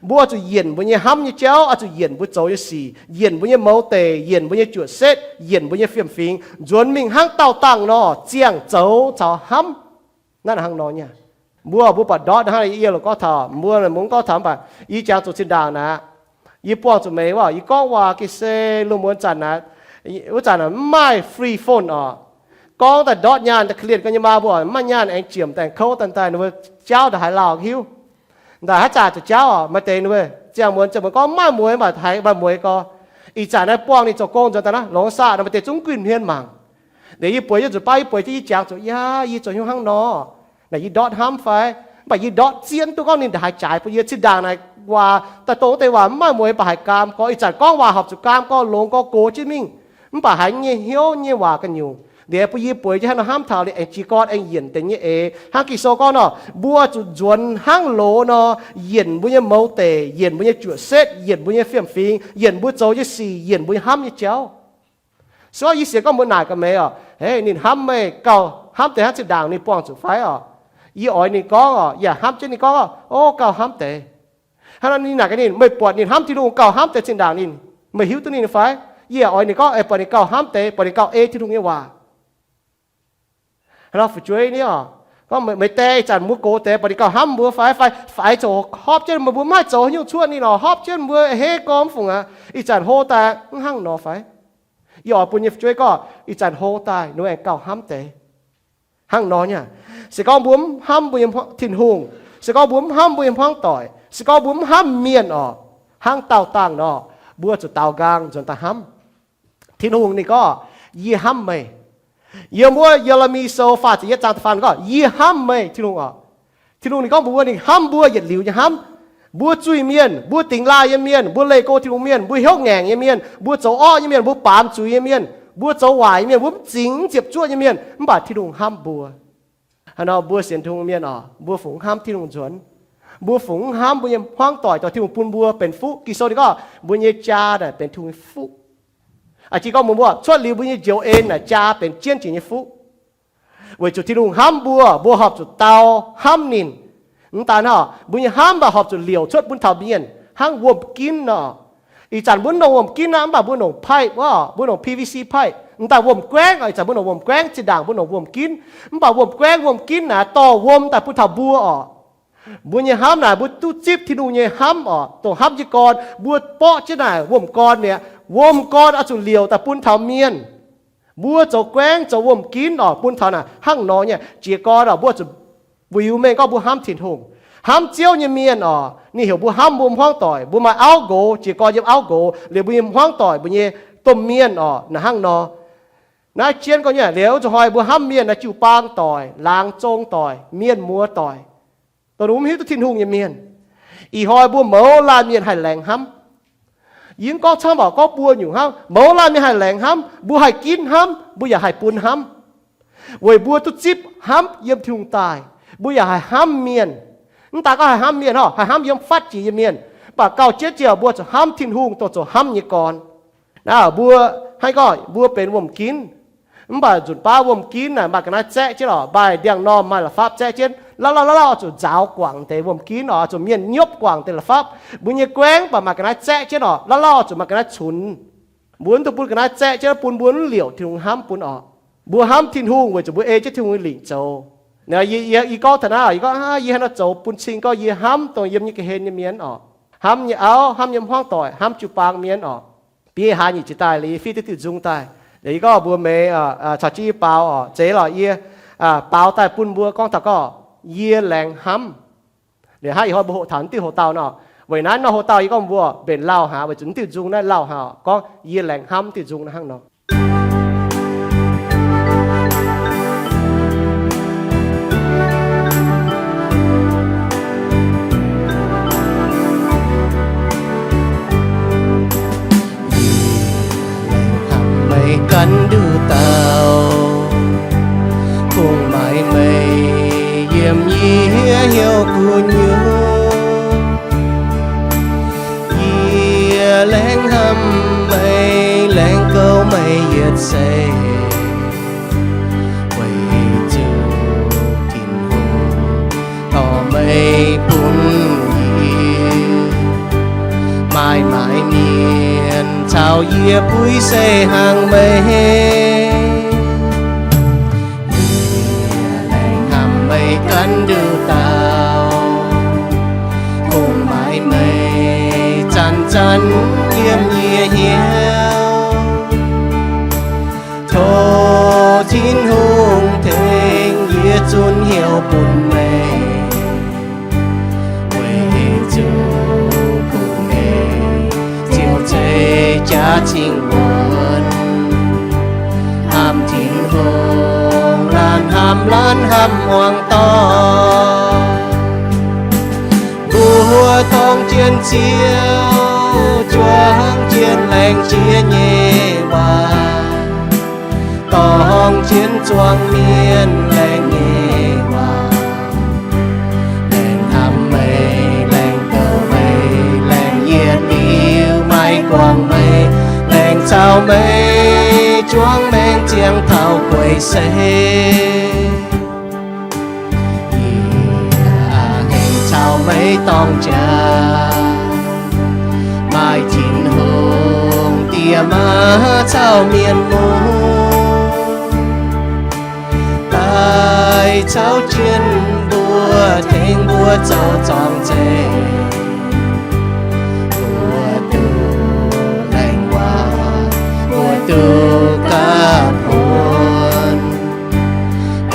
Mbuo oix zuqc yienc mbuo nyei hnamv nyei jauv, oix zuqc yienc mbuo zoux nyei sic, yienc mbuo nyei mouz deic, yienc mbuo nyei juoqc setv, yienc mbuo nyei fiem-fingx, nzuonx mingh hnangv daauh dangh nor, ziangh zoux caux hnamv. Naaiv hnangv nor nyei. Mbuo, mbuo buatc ndortv hnangv yie loz gorngv taux mbuo, mbuo gorngv taux mv baac yie jangx zuqc zinh ndaangc naaic, yie buangh zuqc meih wuov, yie gorngv waac ga'sie lungh muonz zanc naaic, wuov zanc naaic mv maaih free phone oc. Gorngv daaih ndortv nyaanh daaih, ka'lienh ga'nyei maa mbuo mv maaih nyaanh aengx jiemc daaih kouv daaih, ninh mbuo jauv ndaaih haaix lauh hiuv. Ndaaih haaix zanc zuqc jauv oc. Maaih deix ninh mbuo ziangh muonz ziangh muonz gorngv mv maaih mueiz, mv baac haiz maaih mueiz gorx, ih zanc naaiv buangh ninh zoux gong nzuonx daaih naaiv, longc saah nor, maaih deix zungv guinh hmien mangc. Liuz yie bueix yie zuqc baav, yie bueix jienv yie jangx zuqc, yaac yie zoux hnyouv hnangv nor. Naaic yie ndortv hnamv fai? Mv baac yie ndortv zien duqv gorngv ninh ndaaih haaix jaaix bun yie. Zinh ndaangc naaic waac daaih dongh wuov deix waac mv maaih mueiz, mv baac haiz gaam gorx. Ih zanc gorngv waac horpc zuqc gaam gorx, longx gorx, gox jienv mingh. Mv baac haiz nyei hnyouv nyei waac ga'nyungc. Liuz bun yie bueix jienv hnangv nor hnamv taux liuz aengx jiez gorn aengx yienc deix nyei eix. Hnangv Ging-Sou gorngv nor, mbuo zuqc nzuonx hnangv loz nor, yienc mbuo nyei mouz deic, yienc mbuo nyei juoqc setv, yienc mbuo nyei fiem-fingx, yienc mbuo zoux nyei sic, yienc mbuo nyei hnamv nyei jauv. Se gorngv yie sienx gorngv mbuo naaic ga'meix oc, hei, ninh hnamv meih gauh hnamv deix hnangv zinh ndaangc ninh buangh zuqc fai oc? Yie oix ninh gorngv oc, yaac hnamv jienv ninh gorngv oc, o, gauh hnamv deix. Hnangv nor ninh naaic gaax ninh, meih buatc ninh hnamv Tin-Hungh gauh hnamv deix zinh ndaangc ninh, meih hiuv duqv ninh fai? Yie oix ninh gorngv, buatc ninh gauh hnamv deix, buatc ninh gauh ei Tin-Hungh nyei waac. Hnangv nor fu'jueiv ni oc, Gorngv meih deix ih zanc mbuo gox deix, baac ninh gauh hnamv mbuo fai? Fai faix zoux horpc jienv meih mbuo maiv haih zoux haaix nyungc cuotv ninh oc, horpc jienv mbuo hei gormx fungc aqv. Ih zanc hlo daaih mv hnangv nor fai? Yie oix bun nyei fu'jueiv gorngv ih zanc hlo daaih ninh aengx gauh hnamv deix. Hnangv nor nyei, se gorngv mbuo mv hnamv mbuo nyei Tin-Hungh, se gorngv mbuo mv hnamv mbuo nyei hmuangv doic, se gorngv mbuo mv hnamv mienh oc, hnangv daauh dangh nor, mbuo zuqc daaux nqaang nzuonx daaih hnamv. Tin-Hungh ninh gorngv, yie hnamv meih. Yiem wuov Ye^le^mi Sou faah ziepc yietv zaang da'faam gorngv, yie hnamv meih, Tin-Hungh oc. Tin-Hungh ninh gorngv mbuox mbuo ninh hnamv mbuo yietc liuz nyei hnamv. Mbuo zuiz-mienh, mbuo dingx laaih nyei mienh, mbuo leih go Tin-Hungh mienh, mbuo hnyouv ngaengc nyei mienh, mbuo zoux orqv nyei mienh, mbuo baamz zuiz nyei mienh, mbuo zoux waaic nyei mienh, mbuo mv zingx mv ziepc zuoqv nyei mienh, mv baac Tin-Hungh hnamv mbuo. Hnangv nor mbuo sienx Tin-Hungh mienh oc, mbuo fungc mv hnamv Tin-Hungh nzuonx. Mbuo fungc mv hnamv mbuo nyei hmuangv doic dorh Tin-Hungh bun mbuo benx fuqv. Ging-Sou ninh gorngv mbuo nyei jaa naaic benx Tin-Hungh nyei fuqv. Aa, jiex gorngv mbuo, mbuo cuotv liuz mbuo nyei njoux en naaic jaa benx jienv jiex nyei fuqv. Weic zuqc Tin-Hungh hnamv mbuo, mbuo horpc zuqc dau hnamv ninh. Mv daan hnangv, mbuo nyei hnamv mv baac horpc zuqc liouc cuotv bun taux mienh hnangv wuom-ginv nor. Ih zanc mbuo mv longc wuom-ginv aqv, mv baac mbuo longc pipe oc, mbuo longc P V C pipe. Mv daan wuom-guaengv oc, ih zanc mbuo longc wuom-guaengv, zinh ndaangc mbuo longc wuom-ginv. Mv baac wuom-guaengv wuom-ginv naaic dorh wuom daaih bun taux mbuo oc. Mbuo nyei hnamv naaic mbuo duqv zipv Tin-Hungh nyei hnamv oc, dongh hnamv jienv gorn. Mbuo borqv jienv naaic wuom-gorn mi'aqv. Wuom-gorn oix zuqc liouc daaih bun taux mienh. Mbuo zoux guaengv zoux wuom-ginv oc, bun taux naaic hnangv nor nyei. Jiez gorn oc, mbuo zuqc wiu mengh gorngv mbuo hnamv Tin-Hungh. Hnamv Ziouv nyei mienh oc, ninh heuc mbuo hnamv mbuo hmuangv doic. Mbuo maaih auv nqox, jiez gorn yiem auv nqox, liuz mbuo nyei hmuangv doic, mbuo nyei domh mienh oc, naaic hnangv nor. Naaiv jienv gorngv nyei, liuz zuqc hnoi mbuo hnamv mienh naaic jiu-baang doic, laangz zong doic, mienh muoz doic, dongh mv hiuv duqv Tin-Hungh nyei mienh. Ih hnoi mbuo mouz laanh mienh haih laengz hnamv. Yie mv gorngv camv, mv baac gorngv buo nyungc hnangv. Mouz laanh mienh haih laengz hnamv, mbuo haih ginv hnamv, mbuo yaac haih bun hnamv. Weic mbuo duqv zipv hnamv yiem Tin-Hungh daaih, mbuo yaac haih hnamv mienh. Mv daan gorngv haih hnamv mienh oc, haih hnamv yiem fatv jiex nyei mienh, mv baac gauh jienv ziouc mbuo zuqc hnamv Tin-Hungh dongh zuqc hnamv nyei gorn. Naaiv mbuo hnangv gorngv mbuo benx wuom-ginv, mv baac nzunc baav wuom-ginv naaic maaih ga'naaiv zaeqv jienv oc, maaih ndiangx-normh maaih la'fapv zaeqv jienv, lauh lauh lauh lauh oix zuqc nzaaux guangc deix wuom-ginv oc, oix zuqc mienh nyopv guangc deix la'fapv. Mbuo nyei guaengv mv baac maaih ga'naaiv zaeqv jienv oc, lauh lauh oix zuqc maaih ga'naaiv cunx. Mbuo mv dungx bun ga'naaiv zaeqv jienv, bun mbuo mv liouc Tin-Hungh hnamv bun oc. Mbuo hnamv Tin-Hungh weic zuqc mbuo ei jienv Tin-Hungh nyei lingc zoux. Yie, yie, yie gorngv taux naaiv, yie gorngv, yie haaix nor zoux bun cing gorngv yie hnamv dongh yiem nyei ga'hlen nyei mienh oc, hnamv nyei auv, hnamv nyei hmuangv doic, hnamv jiu-baang mienh oc. Biei hlaax nyic ziepc daaih liuz, yie fiev diuh diuh nzung daaih. Liuz yie gorngv mbuox meih caux jienv yie baaux oc, zeiz lorqc yie baaux daaih bun mbuo gorngv taux gorngv yie laengz hnamv. Liuz hnangv ih hnoi mbuo hoqc taux naaiv diuh hoc-dauh nor, weic naaiv nor hoc-dauh yie gorngv mbuo mbenc lauh haic, weic zuqc naaiv diuh nzung naaiv lauh haic oc, gorngv yie laengz hnamv diuh nzung naaiv hnangv nor. Hnamv meih ganh nduqc dauh, kungx maaiz meih yiem yie hnyouv gu'nyuoz. Yie laengz hnamv meih, laengz goux meih yietc seix, weic zuqc Tin-Hungh dorh meih bun yie. Maaih maaiz mienh caux yie puix seix hnangv meih. Yie laengz hnamv meih ganh nduqc dauh, kungx maaiz meih zanc-zanc yiem yie hnyouv. Tov Tin-Hungh tengx yie zunc hnyouv bun meih, weic zuqc kungx meih ziouc zeiz jaax zingh wuonx. Hnamv Tin-Hungh laanh hnamv, laanh hnamv muangx doic. Mbuo dorng jienv Ziouv, juangc jienv laengz jiex nyei waac, dorng jienv zuangx mienh laengz nyei waac. Laengz hnamv meih, laengz goux meih, laengz yietc liuz maiv guangc meih, laengz caux meih juangc maengc ziangh taux guei seix. Yie aengx caux meih dorng jaax, maaih Tin-Hungh Diex, Maa caux Mienh Mungv, daaih caux jienv mbuo tengx mbuo zoux zorng-zeih. Mbuo duqv laengz waac, mbuo duqv gapv hon.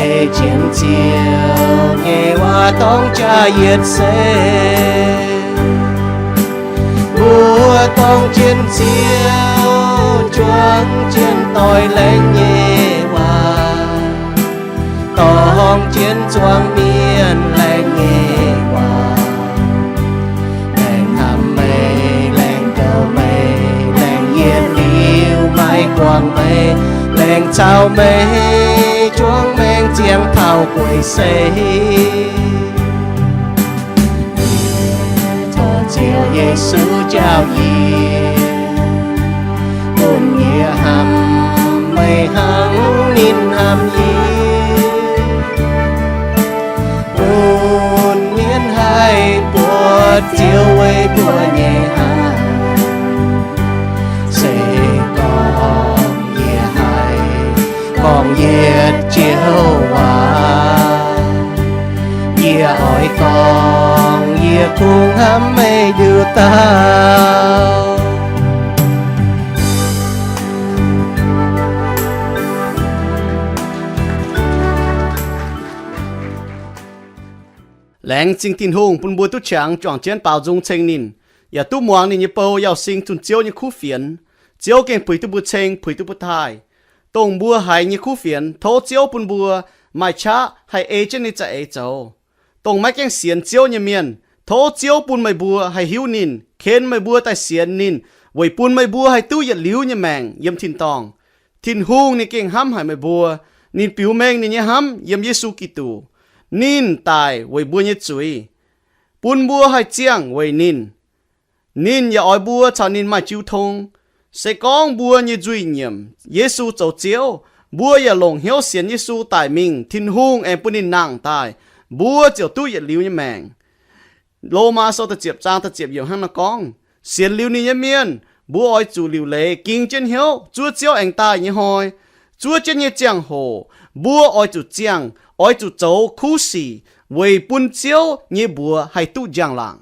Ei jienv Ziouv nyei waac dorngx jaax yietc seix. Mbuo dorng jienv Ziouv, juangc jienv doix-laengz nyei waac, dorng jienv zuangx mienh laengz nyei waac. Laengz hnamv meih, laengz douc meih, laengz yietc liuz maiv guangc meih, laengz caux meih juangc maengc ziangh taux gueiv seix. Tov Ziouv Yesu njaaux yie, bun yie hnamv meih hnangv ninh hnamv yie, bun mienh haih buatc Ziouv weic mbuo nyei hnamv. Se gorngv yie haih gorngv yietc joux waac, yie oix gorngv yie kungx hnamv meih nduqc dauh. Laengz zingh Tin-Hungh bun mbuo duqv qangx juangc jienv baaux nzung ceng ninh, yaac duqv muangx ninh nyei bou Yauh Sing zunh Ziouv nyei kuv fienx. Ziouv gengh puix duqv mbuo ceng, puix duqv mbuo taaih. Dongh mbuo haiz nyei kuv fienx, tov Ziouv bun mbuo maaih qaqv haih ei jienv ninh za'eix zoux. Dongh maiv gaengh sienx Ziouv nyei mienh, tov Ziouv bun meih mbuo haih hiuv ninh, ken meih mbuo daaih sienx ninh, weic bun meih mbuo haih duqv yietc liuz nyei maengc yiem tin-dorngh. Tin-Hungh ninh gengh hnamv haic meih mbuo. Ninh biux mengh ninh nyei hnamv yiem Yesu Giduc. Ninh daic weic mbuo nyei zuiz, bun mbuo haih ziangh weic ninh. Ninh yaac oix mbuo caux ninh maaih jiu tong. Se gorngv mbuo nyei nzuih nyiemc Yesu zoux Ziouv, mbuo yaac longc hnyouv sienx Yesu daic mingh, Tin-Hungh aengx bun ninh nangh daaih, mbuo ziouc duqv yietc liuz nyei maengc. Lomaa Sou da'ziepc zaang da'ziepc yiemc hnangv naaiv gorngv, sienx liuz ninh nyei mienh, mbuo oix zuqc liuc leiz ging jienv hnyouv zuov Ziouv aengx daaih nyei hnoi. Zuov jienv nyei ziangh hoc mbuo oix zuqc ziangh, oix zuqc zoux kuv sic weic bun Ziouv nyei mbuox haih duqv njang-laangc.